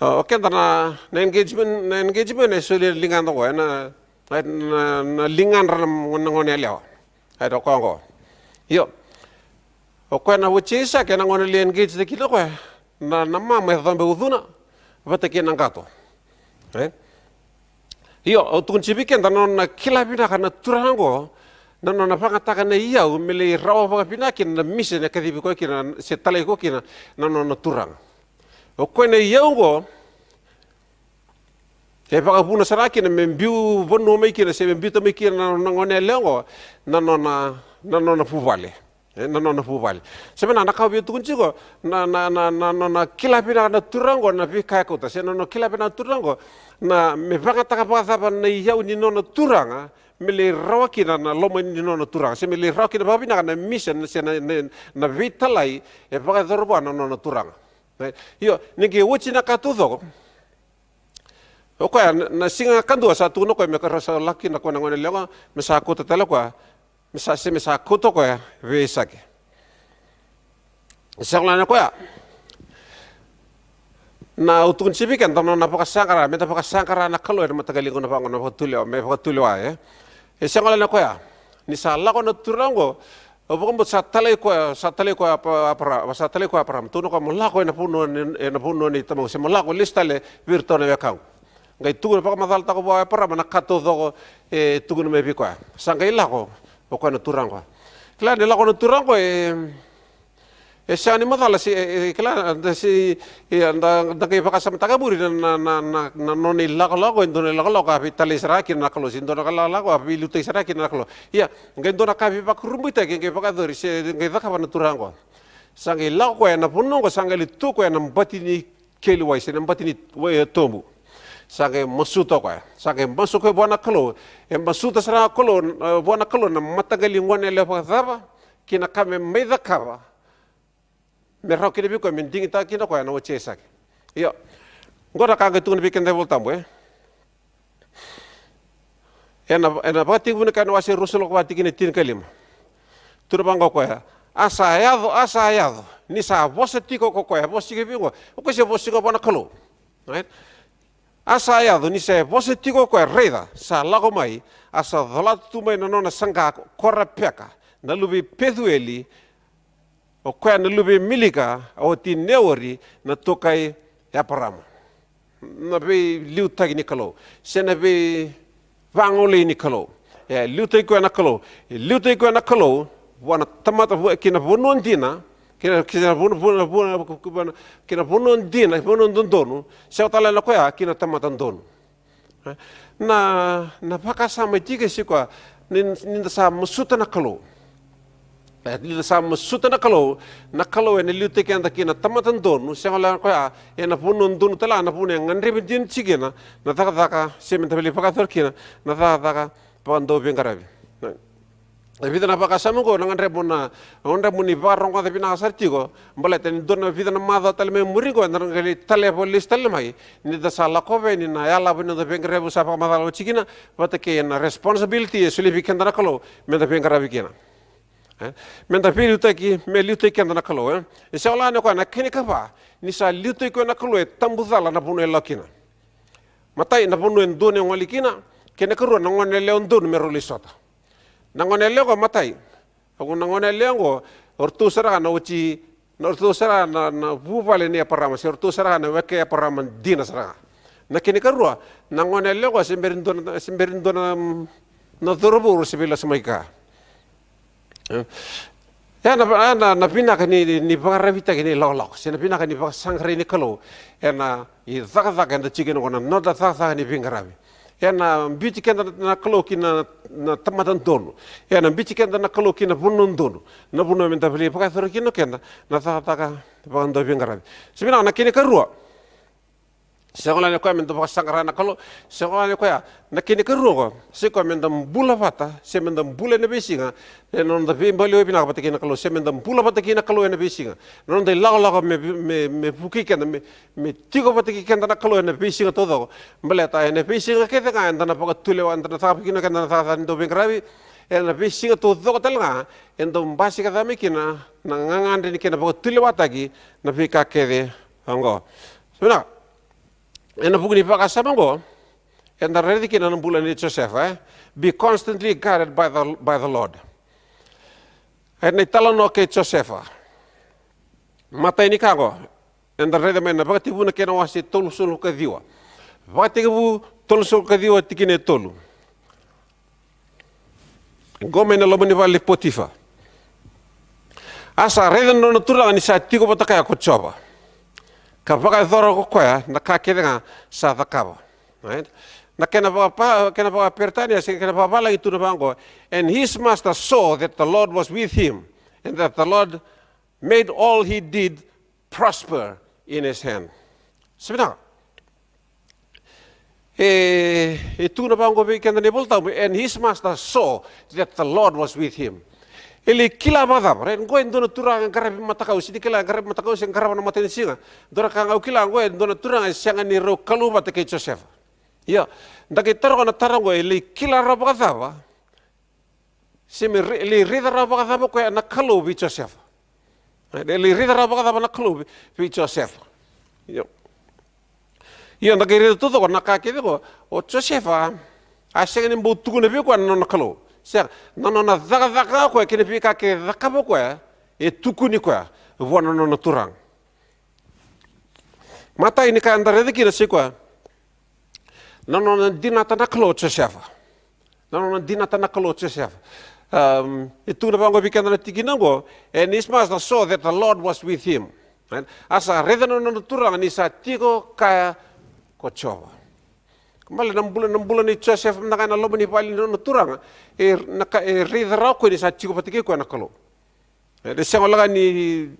O keda na, na engagement, na engagement e soli na ligada oqo, e na, na, na ligadra na, na gone yalewa. E o koya oqo. Io. O koya na wati e Isake, na gone lai engage taki na koya. Na, na mama e cobe ucuna, vata kei na qato. E? Io, au tukuna tiko vei keda na nona kila vinaka na turaga oqo, na nona vagataka na iyau me lai rawa vakavinaka kina na mission e kacivi koya kina, se talai koya kina na nona turaga. O koya na iyau oqo, e vakavuna sara kina me biu vanua mai kina, se me biuta mai kina na, na gone yalewa oqo, na nona, na nona vuvale. E, na nona vuvale. Se me na, na ka au via tukuna tiko, na, na, na, na, na, na kila vinaka na turaga oqo, na veika e kauta. Se na nona kila vinaka na turaga oqo, na me vagataka vakacava na iyau ni nona turaga, me lai rawa kina na loma ni nona turaga. Se me lai rawa kina vakavinaka na mission, se na, na, na veitalai, e vakayacora vua na nona turaga. E, io, ni qai oti na ka taucoko. O koya, na, na siga kadua sa tukuna o koya, me ka ra sa laki na koya na gone lewa, me sa kauta tale o koya, me sa, se me sa kauta o koya vei Isake. Sa gole na koya. Na au tukuna tiko vei keda na nona vakasaqara, me da vakasaqara na Kalou ena mataqali gauna vaqo na vakatulewa, me vakatulewa, e. E sa gole na koya. Ni sa lako na turaga oqo, au vakabauta sa talai koya, sa talai koya Apa-, Apara-, sa talai koya Aparama. Tukuna o koya mo lako ena vanua ni, ena vanua ni tamaqu, se mo lako lesu tale vei iratou na wekaqu. Qai tukuna vakamacalataka vua o Aparama na ka taucoko e tukuna mai vei koya. Sa qai lako o koya na turaga. Kila ni lako na turaga, e, e sega ni macala se, e, e, kila, da se, e, da, da qai vakasamataka e muri na, na, na, na, na nona ilakolako, e dua na ilakolako a veitalai sara kina na Kalou, se dua na ilakolako a veiliutaki sara kina na Kalou. Ia, qai dua na ka veivakurabuitaki, qai vakayacori, se qai cakava na turaga. Sa qai lako koya ena vanua oqo, sa qai lai tu koya ena bati ni keli wai, se na bati ni wai e tobu. Sa qai masuta o koya. Sa qai masu o koya vua na Kalou. E masuta sara o Kalou, e, vua na Kalou na mataqali gone yalewa vakacava, kei na ka me mai cakava. Me rawa kina vei koya, me digitaka kina o koya na wati Isake. Io. Oqo na ka qai tukuna vei keda na iVolatabu, e. Ena, ena Vakatekivu na kena wase ruasagavulu ka va tikina e tinikalima. Tukuna vaqo o koya. A sa yaco, a sa yaco. Ni sa vosa tiko ko koya, vosa tiko vei koya. O koya se vosa tiko vua na Kalou. Right? A sa yaco, ni sa vosa tiko ko koya, raica, sa lako mai, a sa colata tu mai na nona saqa ko Rapeka, na luve i Pecueli, o koya na luve i Milika, a wati Neori, na tuaka i Eparama. Na veiliutaki ni Kalou, se na veivagolei ni Kalou. E liutaki koya na Kalou, e liutaki koya na Kalou, vua na tamata, vua, ki na vanua dina, ki na, ki na vanua, vanua, vanua, vanua, ki na vanua dina, vanua dodonu, sega tale na koya, ki na tamata donu. Na, na vakasama e tiko e sikoa, ni, ni da sa masuta na Kalou. E, ni da sa masuta na Kalou, na Kalou ena liutaki keda ki na tamata donu, sega wale na koya, ena vanua donu tale ga, na vanua e gadrevi dina tiko kina, na cakacaka, se me da vili vakayacora kina, na cakacaka vakadauveiqaravi. E vica na vakasama oqo, na gadreva mo na, gadreva mo ni vakarogoca vinaka sara tiko, baleta ni dua na vica na macawa tale mai muri oqo, eda na qai taleva lesu tale mai, ni da sa lakova yani na yalava ni noda veiqaravi sa vakamacala oti kina, vata kei na responsibility e solia vei keda na Kalou, me da veiqaravi kina. E? Me da veiliutaki, me liutaki keda na Kalou, e? E sega wale ni koya na kena ikava, ni sa liutaki koya na Kalou e tabu cala na vanua e lako kina. Matai, na vanua e dodonu e gole kina, kena ikarua, na gone yalewa donu me rau lai sota. Na gone yalewa oqo, matai. Oqo na gone yalewa oqo, o ratou sara ga na oti, na o ratou sara ga na, na vuvale nei Eparama, se o ratou sara ga na weka i Eparama dina sara ga. Na kena ikarua, na gone yalewa oqo, se bera ni dua na, se bera ni dua na, mm, na cauravou se veilasamaki kaya. E? E na, e na, na vinaka ni, ni, ni vakararavitaki na ilakolako, se na vinaka ni vakasaqarai ni Kalou, e na icakacaka eda tiko kina oqo, na noda cakacaka ni veiqaravi. E na biuti keda na Kalou ki na, na tamata donu. E na biuti keda na Kalou ki na vanua donu. Na vanua me da vili vakayacora kina o keda na cakacaka vakadauveiqaravi. Se vinaka na kena ikarua. Sega wale ni koya me da vakasaqara na Kalou, sega wale ni koya. Na kena ikarua oqo, se koya me da bula vata, se me da bula ena veisiga, ena noda veibaliwai vinaka vata kei na Kalou, se me da bula vata kei na Kalou ena veisiga. Na noda ilakolako me, me, me vukei keda, me, me tiko vata kei keda na Kalou ena veisiga taucoko. Baleta ena veisiga kece ga eda na vakatulewa, eda na cakava kina o keda na cakacaka ni dauveiqaravi, ena veisiga taucoko tale ga e dau basika cake mai kina na gagadre ni kena vakatulewataki na veika kece oqo. Sa vinaka, ena vuku ni vakasama oqo eda raica kina na bula nei Josefa, e? Be constantly guided by the, by the Lord. Ena italanoa kei Josefa. Matai ni ka oqo, eda raica mai na Vakatekivu na kena wase tolusagavulu ka ciwa. Vakatekivu tolusagavulu ka ciwa, tikina e tolu. Qo mai na loma ni vale i Potifa. A sa raica na nona turaga ni sa tiko vata kaya ko Jiova, ka vakayacora ko koya na ka kece ga sa cakava. Right? Na kena vaka, kena vakaperitania se kena vakavalagi tu na vaqo. And his master saw that the Lord was with him, and that the Lord made all he did prosper in his hand. Sa vinaka. E, e tukuna vaqo vei keda na iVolatabu, and his master saw that the Lord was with him. E lai kila vakacava, right? Qo e dua na turaga e qaravi matakau, se ni kila e qaravi matakau se qarava na matanisiga. Dua na ka ga au kila, qo e dua na turaga e sega ni rau kalou vata kei Josefa. Ia, da qai taroga na taro qo, e lai kila rawa vakacava, se me re-, lai raica rawa vakacava o koya na Kalou vei Josefa. E lai raica rawa vakacava na Kalou vei, vei Josefa. Io. Io, da qai raica taucoko na ka kece qo, o Josefa a sega ni bau tukuna vei koya na nona Kalou. Sega, na nona cakacaka ga o koya kei na veika kece e cakava o koya, e tukuni koya vua na nona turaga. Matai ni ka eda raica kina sai koya na nona dinata na Kalou o Josefa. Na nona dinata na Kalou o Josefa. Um, e tukuna vaqo vei keda na tikina oqo, and his master saw that the Lord was with him. Right? A sa raica na nona turaga ni sa tiko kaya ko Jiova. Baleta na bula, na bula nei Josefa mada ga ena loma ni vale ni nona turaga, e, na ka, e raica rawa o koya ni sa tiko vata kei koya na Kalou. E, e sega walega ni,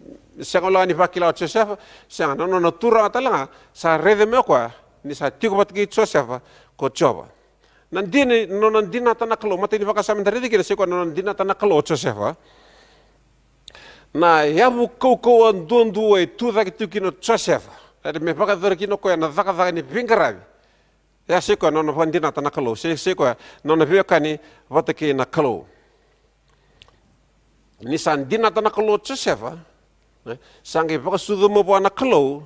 sega walega ni vakila o Josefa, sega, na nona turaga tale ga sa raica mai o koya ni sa tiko vata kei Josefa ko Jiova. Na dina, na nona dinata na Kalou, matai ni vakasama eda raica kina sai koya na nona dinata na Kalou o Josefa. Na yavu kaukauwa duadua e tu cake tiko kina o Josefa. E, me vakayacora kina o koya na cakacaka ni veiqaravi. E a sai koya na nona vakadinata na Kalou, sai, sai koya na nona veiwekani vata kei na Kalou. Ni sa dinata na Kalou o Josefa, ne, sa qai vakasucuma vua na Kalou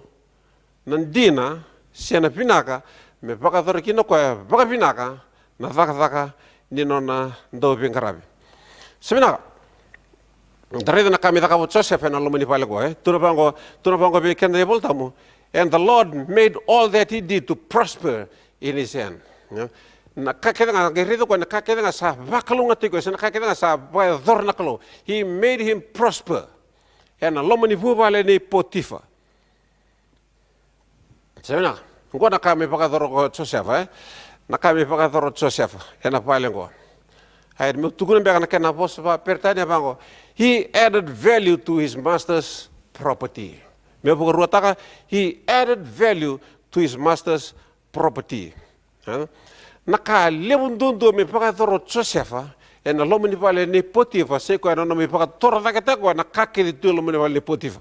na dina se na vinaka me vakayacora kina o koya vakavinaka na cakacaka ni nona dauveiqaravi. Sa vinaka. Da raica na ka me cakava o Josefa ena loma ni vale qo, e? Tukuna vaqo, tukuna vaqo vei keda na iVolatabu. And the Lord made all that he did to prosper in his hand. Ne? Na ka kece ga, qai raica o koya na ka kece ga sa vakalougatataki koya, se na ka kece ga sa vakayacora na Kalou. He made him prosper. Ena loma ni vuvale nei Potifa. Sa vinaka. Qo na ka me vakayacora ko Josefa, e? Na ka me vakayacora o Josefa ena vale qo. Ai, meu tukuna beka na kena vosa vakaperitania vaqo. He added value to his master's property. Meu vakaruataka, he added value to his master's property. E? Na ka levu duadua me vakayacora o Josefa ena loma ni vale nei Potifa, sai koya na nona mai vakatorocaketaka koya na ka kece tu e loma ni vale nei Potifa.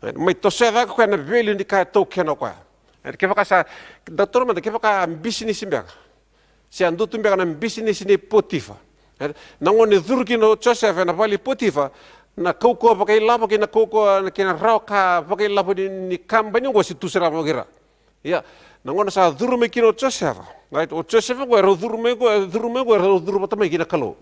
E? Mai tosoya cake koya na value ni ka e taukena o koya. E? Kevaka sa, da taura mada, kevaka a bisinisi beka, se a dua tu beka na bisinisi nei Potifa. E? Na gauna e curu kina o Josefa ena vale i Potifa, na kaukauwa vakailavo kei na kaukauwa kei na rawa ka vakailavo ni, ni kabani oqo se tu sara mai kei ira. Ia, na gauna sa curu mai kina o Josefa, right? O Josefa oqo e rau curu mai oqo, e curu mai oqo, e rau curu vata mai kei na Kalou.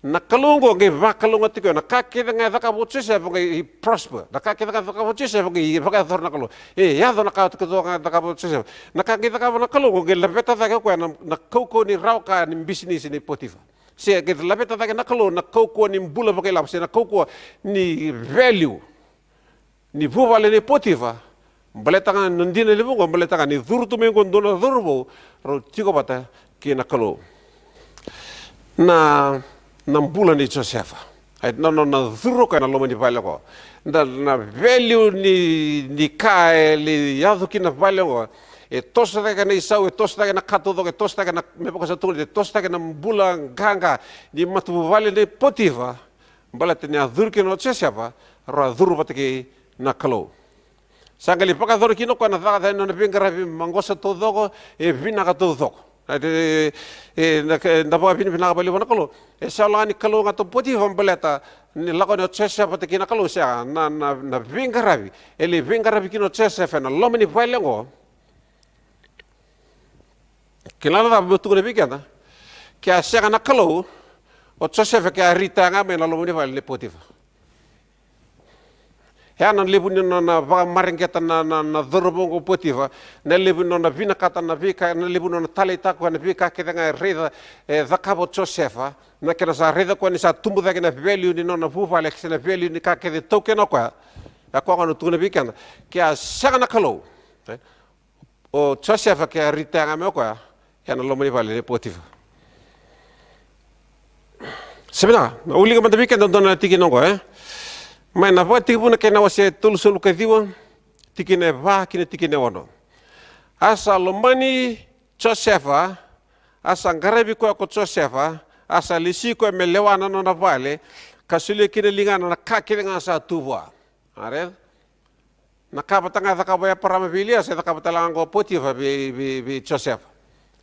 Na Kalou oqo qai vakalougatataki koya, na ka kece ga e cakava o Josefa qai prosper. Na ka kece ga e cakava o Josefa qai vakayacora na Kalou. E yaco na ka kece ga e cakava o Josefa. Na ka qai cakava na Kalou oqo qai laveta cake o koya na, na kaukauwa ni rawa ka ni bisinisi nei Potifa. Se qai laveta cake na Kalou na kaukauwa ni bula vakailavo, se na kaukauwa ni value ni vuvale nei Potifa, baleta ga na dina levu oqo, baleta ga ni curu tu mai oqo dua na cauravou, rau tiko vata kei na Kalou. Na, na bula nei Josefa. Ai, na, na, na curu koya na loma ni vale oqo. Na, na value ni, ni ka e lai yaco kina vale oqo. E toso cake na isau, e toso cake na ka taucoko, e toso cake na, me vaka sa tukuni, e toso cake na bula qaqa ni matavuvale nei Potifa. Baleta ni a curu kina o Josefa, rau a curu vata kei na Kalou. Sa qai lai vakayacora kina o koya na cakacaka ni nona veiqaravi maqosa taucoko, e vinaka taucoko. Na, e, e, na, e, na vakavinavinaka vakalevu vua na Kalou. E sega walega ni kalougata o Potifa baleta ni lako yani o Josefa vata kei na Kalou, sega, na, na, na veiqaravi. E lai veiqaravi kina o Josefa ena loma ni vale oqo. Kila na cava meu tukuna vei keda? Ke a sega na Kalou, o Josefa ke a retire ga mai na loma ni vale nei Potifa. E a na levu ni nona vakamareqeta na, na, na cauravou oqo o Potifa, na levu ni nona vinakata na veika, na levu ni nona taleitaka o koya na veika kece ga e raica, e cakava o Josefa, na kena sa raica o koya ni sa tubu cake na value ni nona vuvale, se na value ni ka kece e taukena o koya. E koya gona au tukuna vei keda, ke a sega na Kalou, e, o Josefa ke a retire ga mai o koya ena loma ni vale nei Potifa. Sa vinaka, na wilika mada vei keda e dua na tikina oqo, e? Mai na Vakatekivu na kena wase tolusagavulu ka ciwa, tikina e va ki na tikina e ono. A sa lomani Josefa, a sa qaravi koya ko Josefa, a sa lesi koya me lewa na nona vale, ka solia ki na ligana na ka kece ga sa tu vua. A raica? Na ka vata ga e cakava o Eparama vei Eliesa, e cakava tale ga oqo o Potifa vei, vei, vei Josefa.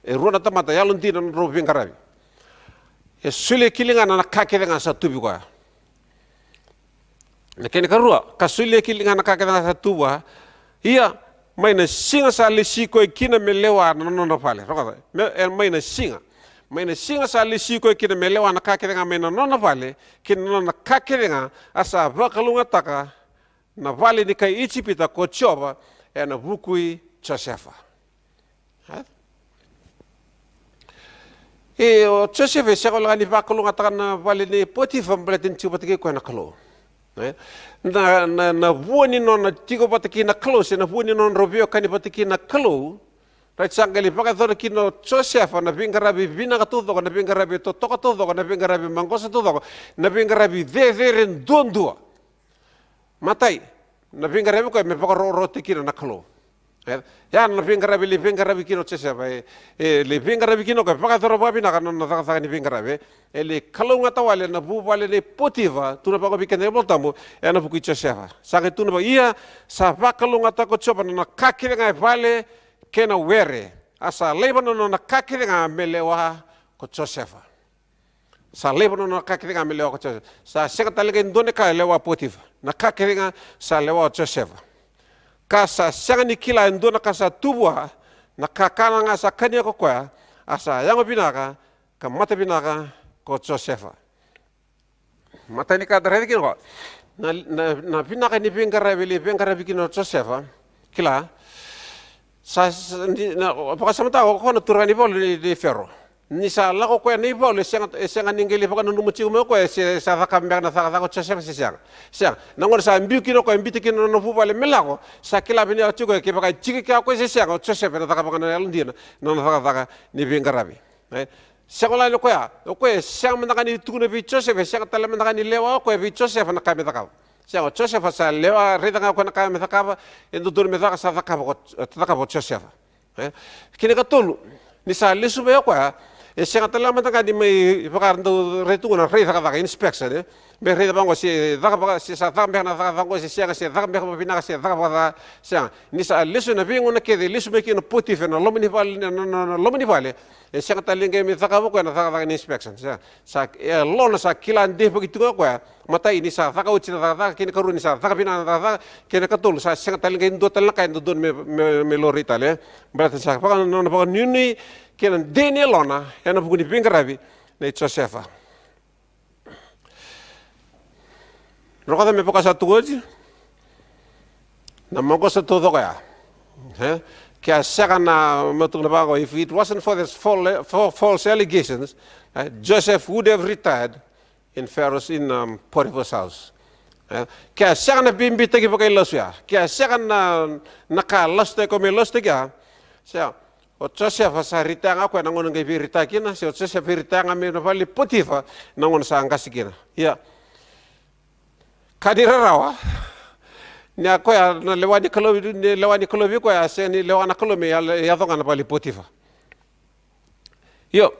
E rua na tamata yalodina na nodrau veiqaravi. E solia ki ligana na ka kece ga sa tu vei koya. Na kena ikarua, ka solia ki ligana na ka kece ga sa tu vua. Ia, mai na siga sa lesi koya kina me lewa na nona vale. Rogoca, me, e, mai na siga. Mai na siga sa lesi koya kina me lewa na ka kece ga mai na nona vale, kei na nona ka kece ga, a sa vakalougatataka na vale ni kai Ijipita ko Jiova ena vuku i Josefa. E? E, o Josefa e sega walega ni vakalougatataka na vale nei Potifa baleta ni tiko vata kei koya na Kalou. E? Na, na, na vua ni nona tiko vata kei na Kalou, se na vua ni nona drau veiwekani vata kei na Kalou, right, sa qai lai vakayacora kina o Josefa na veiqaravi vinaka taucoko, na veiqaravi totoka taucoko, na veiqaravi maqosa taucoko, na veiqaravi cecere duadua. Matai, na veiqaravi o koya me vakarokorokotaki kina na Kalou. E, ya na veiqaravi e lai veiqaravi kina o Josefa, e, e lai veiqaravi kina o koya, vakayacora vakavinaka na nona cakacaka ni veiqaravi, e. E lai kalougata wale na vuvale nei Potifa, tukuna vaqo vei keda na iVolatabu, ena vuku i Josefa. Sa qai tukuna vaqo, ia, sa vakalougatataka ko Jiova na nona ka kece ga e vale kei na were, a sa laiva na nona ka kece ga me lewa ko Josefa. Sa laiva na nona ka kece ga me lewa ko Josefa. Sa sega tale ga e dua na ka e lewa o Potifa. Na ka kece ga sa lewa o Josefa. Ka sa sega ni kila e dua na ka sa tu vua, na kakana ga sa kania ko koya, a sa yago vinaka ka mata vinaka ko Josefa. Matai ni ka da raica kina qo. Na, na, na vinaka ni veiqaravi e lai veiqaravi kina o Josefa. Kila. Sa, sa, ni, na, vakasamataka o koya na turaga ni valu ni, ni Fero. Ni sa lako o koya na ivalu, e sega, e sega ni qai lai vakananuma tiko mai o koya se sa cakava beka na cakacaka o Josefa se sega. Sega. Na gauna sa biu kina o koya, biuta kina na nona vuvale me lako, sa kila vinaka tiko o koya, kevaka e tiko kea o koya se sega, o Josefa ena cakava ga na yalodina na nona cakacaka ni veiqaravi. E? Sega walega ni o koya, o koya e sega mada ga ni tukuna vei Josefa, e sega tale mada ga ni lewa o koya vei Josefa na ka me cakava. Sega, o Josefa sa lewa, raica ga o koya na ka me cakava, e dodonu me caka, sa cakava ko, cakava o Josefa. E? Kena ikatolu, ni sa lesu mai o koya, e sega tale mada ga ni mai vaka era dau raica tu qo na rai cakacaka, inspection, e? Me raica vaqo se caka vaka, se sa caka beka na cakacaka qo se sega, se caka beka vakavinaka, se caka vakaca, sega. Ni sa lesu na veigauna kece, lesu mai kina o Potifa ena loma ni vale, na, na, na, na loma ni vale, e sega tale ni qai mai cakava o koya na cakacaka ni inspection, sega. Sa, e, yalona sa kila defaki tiko ga o koya. Matai, ni sa caka oti na cakacaka, kena ikarua ni sa caka vinaka na cakacaka, kena ikatolu sa sega tale ni qai dua tale na ka e dodonu me, me, me laurai tale, e. Baleta ni sa vaka, na, na vakanuinui kei na dei ni yalona ena vuku ni veiqaravi nei Josefa. Rogoca me vaka sa tukuni oti. Na maqosa taucoko ya. E? Ke a sega na, me tukuna vaqo, if it wasn't for this fal-, for false allegations, e, Joseph would have retired in Pharaoh's, in, um, Potiphar's house. E? Ke a sega na veibeitaki vakailasu ya. Ke a sega na, na ka lasutaki, ko me lasutaki ya. Sega. O Josefa sa retire ga o koya na gauna qai veiretire kina, se o Josefa veiretire ga mai na vale i Potifa na gauna sa qase kina. Ia. Ka ni rarawa. Ni a koya na lewa ni Kalou, ni lewa ni Kalou vei koya, a sega ni lewa na Kalou me ya, yaco ga na vale i Potifa. Io.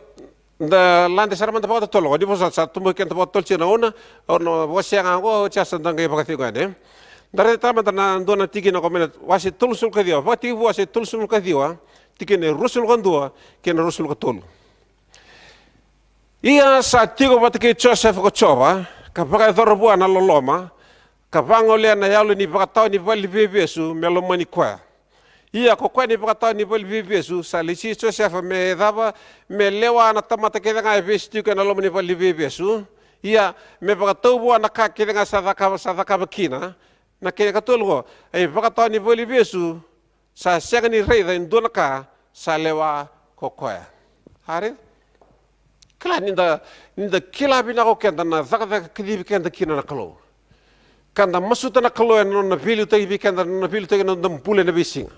Da lade sara mada vakatotolo, ni vosota sa tubu keda vakatotolo tiko na gauna, au na wasea ga oqo, oti sa da qai vakacegu yani. Da raica tale mada na dua na tikina oqo mai na wase tolusagavulu ka ciwa, Vakatekivu wase tolusagavulu ka ciwa, Tikina e ruasagavulu ka dua kei na ruasagavulu ka tolu. Ia sa tiko vata kei Josefa ko Jiova, ka vakayacora vua na loloma, ka vagolea na yalo ni vakatawa ni vale ni veivesu me lomani koya. Ia ko koya na ivakatawa ni vale ni veivesu sa lesi Josefa me cava? Me lewa na tamata kece ga e vesu tiko ena loma ni vale ni veivesu. Ia me vakatau vua na ka kece ga sa cakava, sa cakava kina. Na kena ikatolu qo, a ivakatawa ni vale ni veivesu sa sega ni raica e dua na ka sa lewa ko koya. A raica? Kila ni da, ni da kila vinaka o keda na cakacaka kacivi keda kina na Kalou. Ka da masuta na Kalou ena nona veiliutaki vei keda, na nona veiliutaki ena noda bula ena veisiga.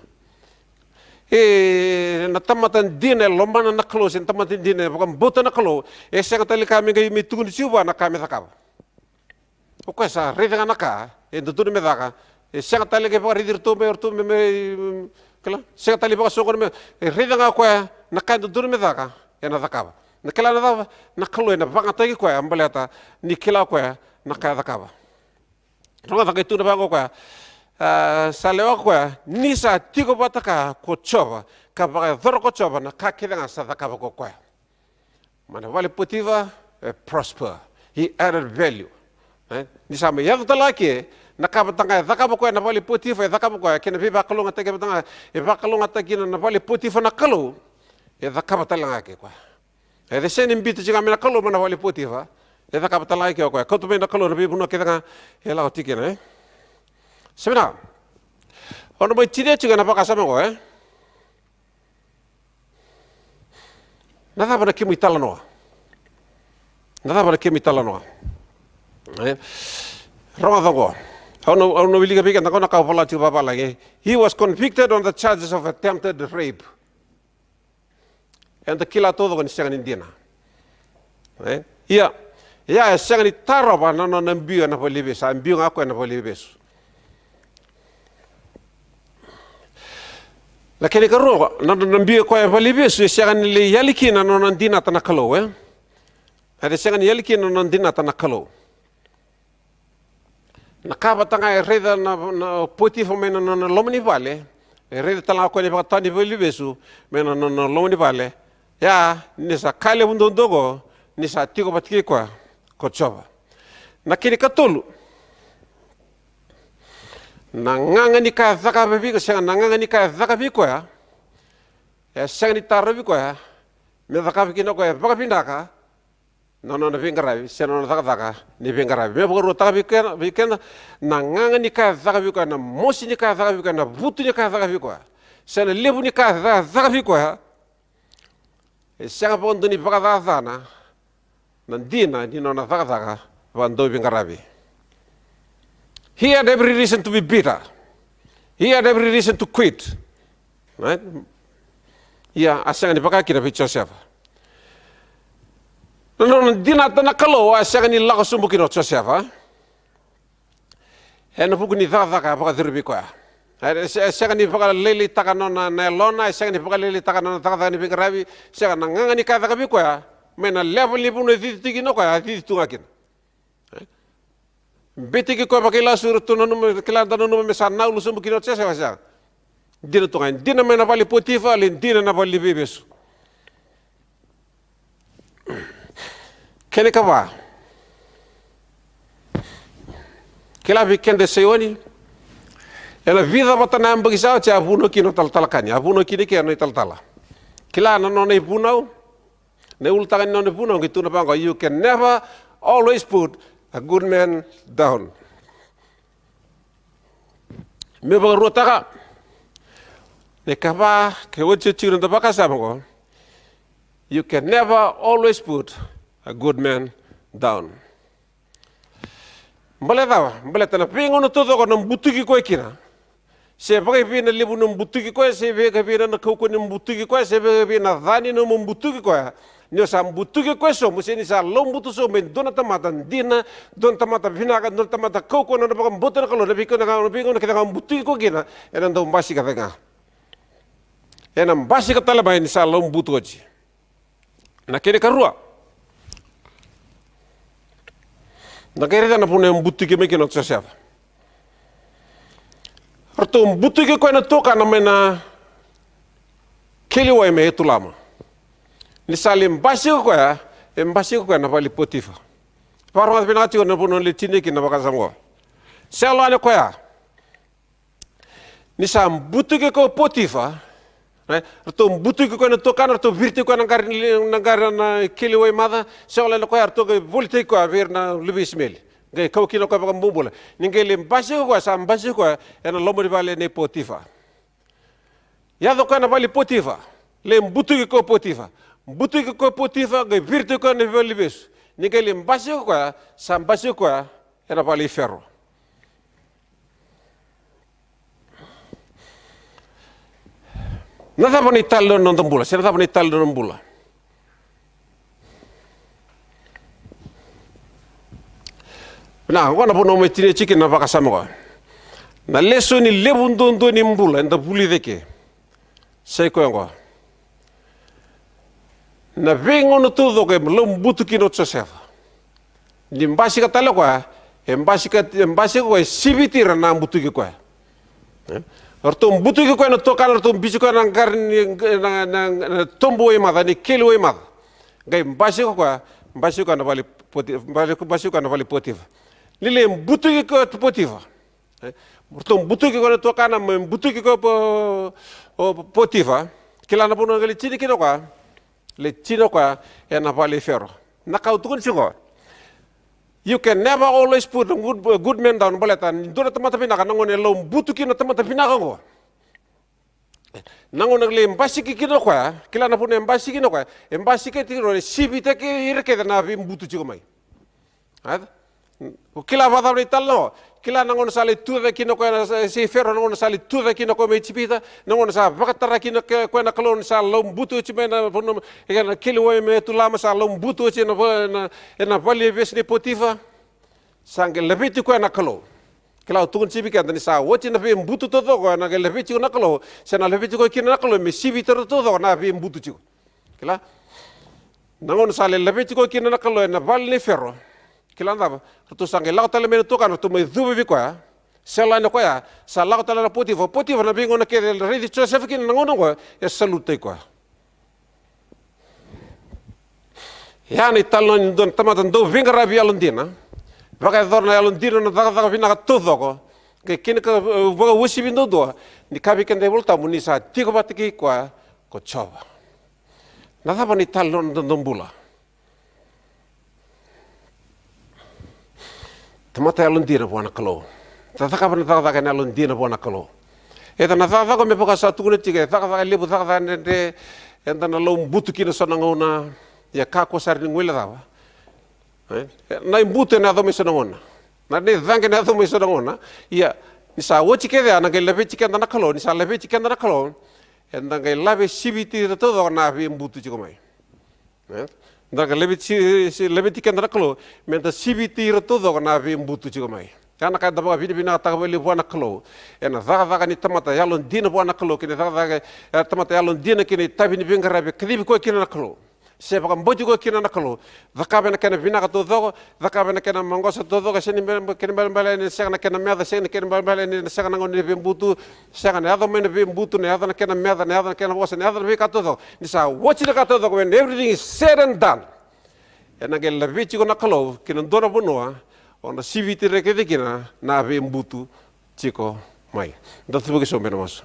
E, na tamata dina e lomana na Kalou, se na tamata dina e vakabauta na Kalou, e sega tale ni ka me qai me tukuni tiko vua na ka me cakava. O koya sa raica ga na ka e dodonu me caka. E sega tale ga e vakaraici iratou me, iratou me, me, kila, sega tale ni vakasoqona me, e raica ga o koya na ka e dodonu me caka, ena cakava. Na kila na cava? Na Kalou ena vakayagataki koya baleta ni kila o koya na ka e cakava. Rogoca, qai tukuna vaqo o koya, a, sa lewa ko koya ni sa tiko vata kaya ko Jiova, ka vakayacora ko Jiova na ka kece ga sa cakava ko koya. Mai na vale i Potifa, e prosper. He added value. E? Ni sa mai yaco tale ga ke, na ka vata ga e cakava koya na vale i Potifa, e cakava koya, kei na veivakalougatataki vata ga e vakalougatataki kina na vale i Potifa na Kalou, e cakava tale ga ke koya. E, e sega ni biuta tiko ga mai na Kalou mai na vale i Potifa, e cakava tale ga ke o koya. Kauta mai na Kalou na veivanua kece ga e lako tiko kina, e? Sa vinaka. Au na mai tinia tiko ena vakasama oqo, e? Na cava na kemu italanoa? Na cava na kemu italanoa? E? Rogoca oqo. Au na, au na wilika vei keda oqo na ka au vola tiko vavalagi. He was convicted on the charges of attempted rape. Eda kila taucoko ni sega ni dina. E? Ia, ia e sega ni tarova na nona biu ena valeniveivesu, a biu ga o koya ena valeniveivesu. Na kena ikarua, na nona biu o koya e valeniveivesu, e sega ni lai yali kina na nona dinata na Kalou, e? E sega ni yali kina na nona dinata na Kalou. Na ka vata ga e raica na, na Potifa mai na nona loma ni vale, e raica tale ga o koya na ivakatawa ni valeniveivesu mai na nona loma ni vale. Ia, ni sa ka levu duadua oqo, ni sa tiko vata kei koya ko Jiova. Na kena ikatolu, na gaga ni ka e cakava vei koya, sega, na gaga ni ka e cakava vei koya, e sega ni tarovi koya me cakava kina o koya e vakavinaka na nona veiqaravi, se na nona cakacaka ni veiqaravi. Me vakaruataka vei keda, vei keda, na gaga ni ka e cakava vei koya, na mosi ni ka e cakava vei koya, na vutu ni ka e cakava vei koya, se na levu ni ka e ca-, cakava vei koya, e sega vakadua ni vakacacana na dina ni nona cakacaka vakadauveiqaravi. He had every reason to be bitter. He had every reason to quit. Right? Ia, a sega ni vaka kina vei Josefa. Na nona dinata na Kalou, a sega ni lako sobu kina o Josefa. Ena vuku ni cakacaka e vakacuru vei koya. E se-, e sega ni vakalailaitaka na nona, na yalona, e sega ni vakalailaitaka na nona cakacaka ni veiqaravi, sega, na gaga ni ka e caka vei koya, mai na level ni vanua e cici tu kina o koya, a cici tu ga kina. Beitaki koya vakailasu, ratou nanuma, kila da nanuma me sa naulu sobu kina o Josefa, sega. Dina tu ga, dina mai na vale i Potifa, lai dina na vale ni veivesu. Kena ikava. Kila vei keda e Saioni, ena vica vata na yabaki sa oti a vunau kina o talatala Kani, a vunau kina ike na italatala. Kila na nona ivunau, na ulutaga ni nona ivunau, qai tukuna vaqo, you can never always put a good man down. Me vakaruataka, na ikava, ke oti oti na noda vakasama oqo, you can never always put a good man down. Baleta cava? Baleta na veigauna taucoko na butuki koya kina, se vakaivei na levu na butuki koya, se vakaivei na kaukauwa ni butuki koya, se vakaivei na ca ni nomu butuki koya, ni o sa butuki koya sobu, se ni sa laubutu sobu e dua na tamata dina, dua na tamata vinaka, dua na tamata kaukauwa na nona vakabauta na Kalou, na veigauna, na veigauna kece ga o butuki koya kina, ena dau basika cake ga. Ena basika tale mai ni sa laubutu oti. Na kena ikarua. Na qai raica na vuna e butuki mai kina o Josefa. Ratou butuki koya na tuakana mai na keli wai mai Etulama. Ni sa lai basika o koya, e basika o koya na vale i Potifa. Vakarogata vinaka tiko na vanua lai tinia kina na vakasama oqo. Sega ni koya. Ni sa butuki koya o Potifa, e, ratou butuki koya na tuakana, ratou viriti koya na qari, na qari na keli wai maca, sega ni koya, ratou qai volitaki koya vei ira na luve i Isimeli. Qai kau kina o koya vakabobula. Ni qai lai basika o koya, sa basika o koya ena loma ni vale nei Potifa. Yaco o koya na vale i Potifa, lai butuki koya o Potifa. Butuki koya o Potifa, qai viriti koya na vale ni vesu. Ni qai lai basika o koya, sa basika o koya ena vale i Fero. Na cava na italanoa ni noda bula? Se na cava na italanoa ni noda bula? Na, oqo na vanua mai tinia tiko kina na vakasama oqo. Na lesoni levu duadua ni bula eda vulica eke. Sa i koya oqo. Na veigauna taucoko e laubutu kina o Josefa. Ni basika tale o koya, e basika, e basika o koya, e siviti ira na butuki koya. E? Ratou butuki koya na tuakana, ratou bisi koya na qari ni, na, na, na tobu wai maca, ni keli wai maca. Qai basika o koya, basika o koya na vale i Poti-, basika o koya na vale i Potifa. Ni lai butuki koya o Potifa. E, ratou butuki koya na tuakana, mai butuki koya o Po-, o Potifa. Kila na vanua qai lai tinia kina o koya? Lai tinia o koya ena vale i Fero. Na ka au tukuna tiko, you can never always put a good, a good man down. Baleta ni dua na tamata vinaka, na gauna e laubutu kina na tamata vinaka oqo, na gauna lai basika kina o koya, kila na vanua e basika kina o koya, e basika tiko, e sivitaki ira kece na veibutu tiko mai. A? O kila vakacava na italanoa? Kila na gauna sa lai tucake kina o koya na, sa, sa i Fero, na gauna sa lai tucake kina o koya mai Ijipita, na gauna sa vakatara kina o koya na Kalou, ni sa laubutu oti mai na vanua, ena keli wai mai Etulama, sa laubutu oti ena va-, ena, ena vale ni vesu nei Potifa. Sa qai laveti koya na Kalou. Kila, au tukuna tiko vei keda, ni sa oti na veibutu taucoko, ena qai laveti koya na Kalou, se na laveti koya kina na Kalou me siviti ira taucoko na veibutu tiko. Kila? Na gauna sa lai laveti koya kina na Kalou ena vale nei Fero. Kila na cava? Ratou sa qai lako tale mai na tuakana, ratou mai cuva vei koya. Sega ni o koya, sa lako tale na Potifa. Potifa, na veigauna kece e raici Josefa kina na gauna oqo, e salutaki koya. Ya na italanoa ni dua na tamata dau veiqaravi yalodina. Vakayacora na yalodina na cakacaka vinaka taucoko. Qai kena ka, e, vakauasivi duadua, ni kaya vei keda na iVolatabu ni sa tiko vata kei koya ko Jiova. Na cava na italanoa ni noda bula? Tamata yalodina vua na Kalou. Da cakava na cakacaka ena yalodina vua na Kalou. Eda na cakacaka me vaka sa tukuna tiko, e cakacaka levu, cakacaka dredre, eda na laubutu kina so na gauna, ia kakua sara ni guilecava. E? Na ibutu ena yaco mai so na gauna. Na, na icaqe ena yaco mai so na gauna. Ia, ni sa oti kece ya, na qai laveti keda na Kalou, ni sa laveti keda na Kalou, eda qai lave siviti ira taucoko na veibutu tiko mai. E? Da qai laveti, si, si, laveti keda na Kalou, meda siviti ira taucoko na veibutu tiko mai. Ya na ka eda vakavinavinakataka vakalevu vua na Kalou. Ena cakacaka ni tamata yalodina vua na Kalou, kei na cakacaka, e, tamata yalodina kei na itavi ni veiqaravi e kacivi koya kina na Kalou. Se vakabauti koya kina na Kalou. Cakava ena kena vinaka taucoko, cakava ena kena maqosa taucoko, sega ni be-, kena balebale ni sega na kena meca, sega na kena balebale ni sega na gauna ni veibutu, sega, na yaco mai na veibutu, na yaco na kena meca, na yaco na kena vosa, na yaco na veika taucoko. Ni sa oti na ka taucoko, when everything is said and done, ena qai laveti iko na Kalou ki na dua na vanua o na siviti ira kece kina na veibutu tiko mai. Da cuva ki sobu ena masu.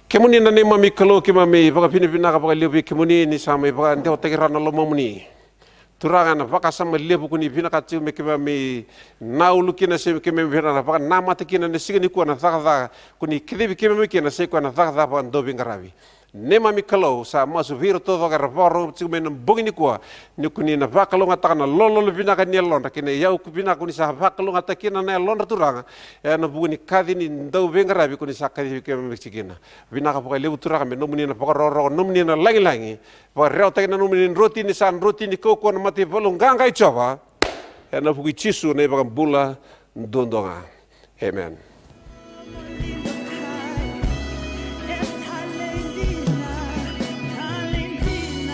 Kemuni na neimami Kalou, keimami vakavinavinaka vakalevu vei kemuni ni sa mai vakadewataki rawa na lomamuni. Turaga, ena vakasama levu ko ni vinakata tiko me keimami naulu kina, se me keimami vinaka vakanamata kina ena siga nikua, na cakacaka ko ni kacivi keimami kina, sa i koya na cakacaka vakadauveiqaravi. Neimami Kalou, sa masu vei ira taucoko era vakarorogo tiko mai ena bogi nikua, ni ko ni na vakalougatataka na lololo vinaka ni yalodra kei na iyau vinaka ko ni sa vakalougatataka kina na yalodra, Turaga, ena vuku ni kaci ni dauveiqaravi ko ni sa kacivi keimami tiko kina. Vinaka vakalevu, Turaga, me nomuni na vakarokoroko, nomuni na lagilagi, vakarewataki na nomuni drotini, sa drotini kaukauwa na mataivalu qaqa i Jiova, ena vuku i Jisu na iVakabula duadua ga. Amen.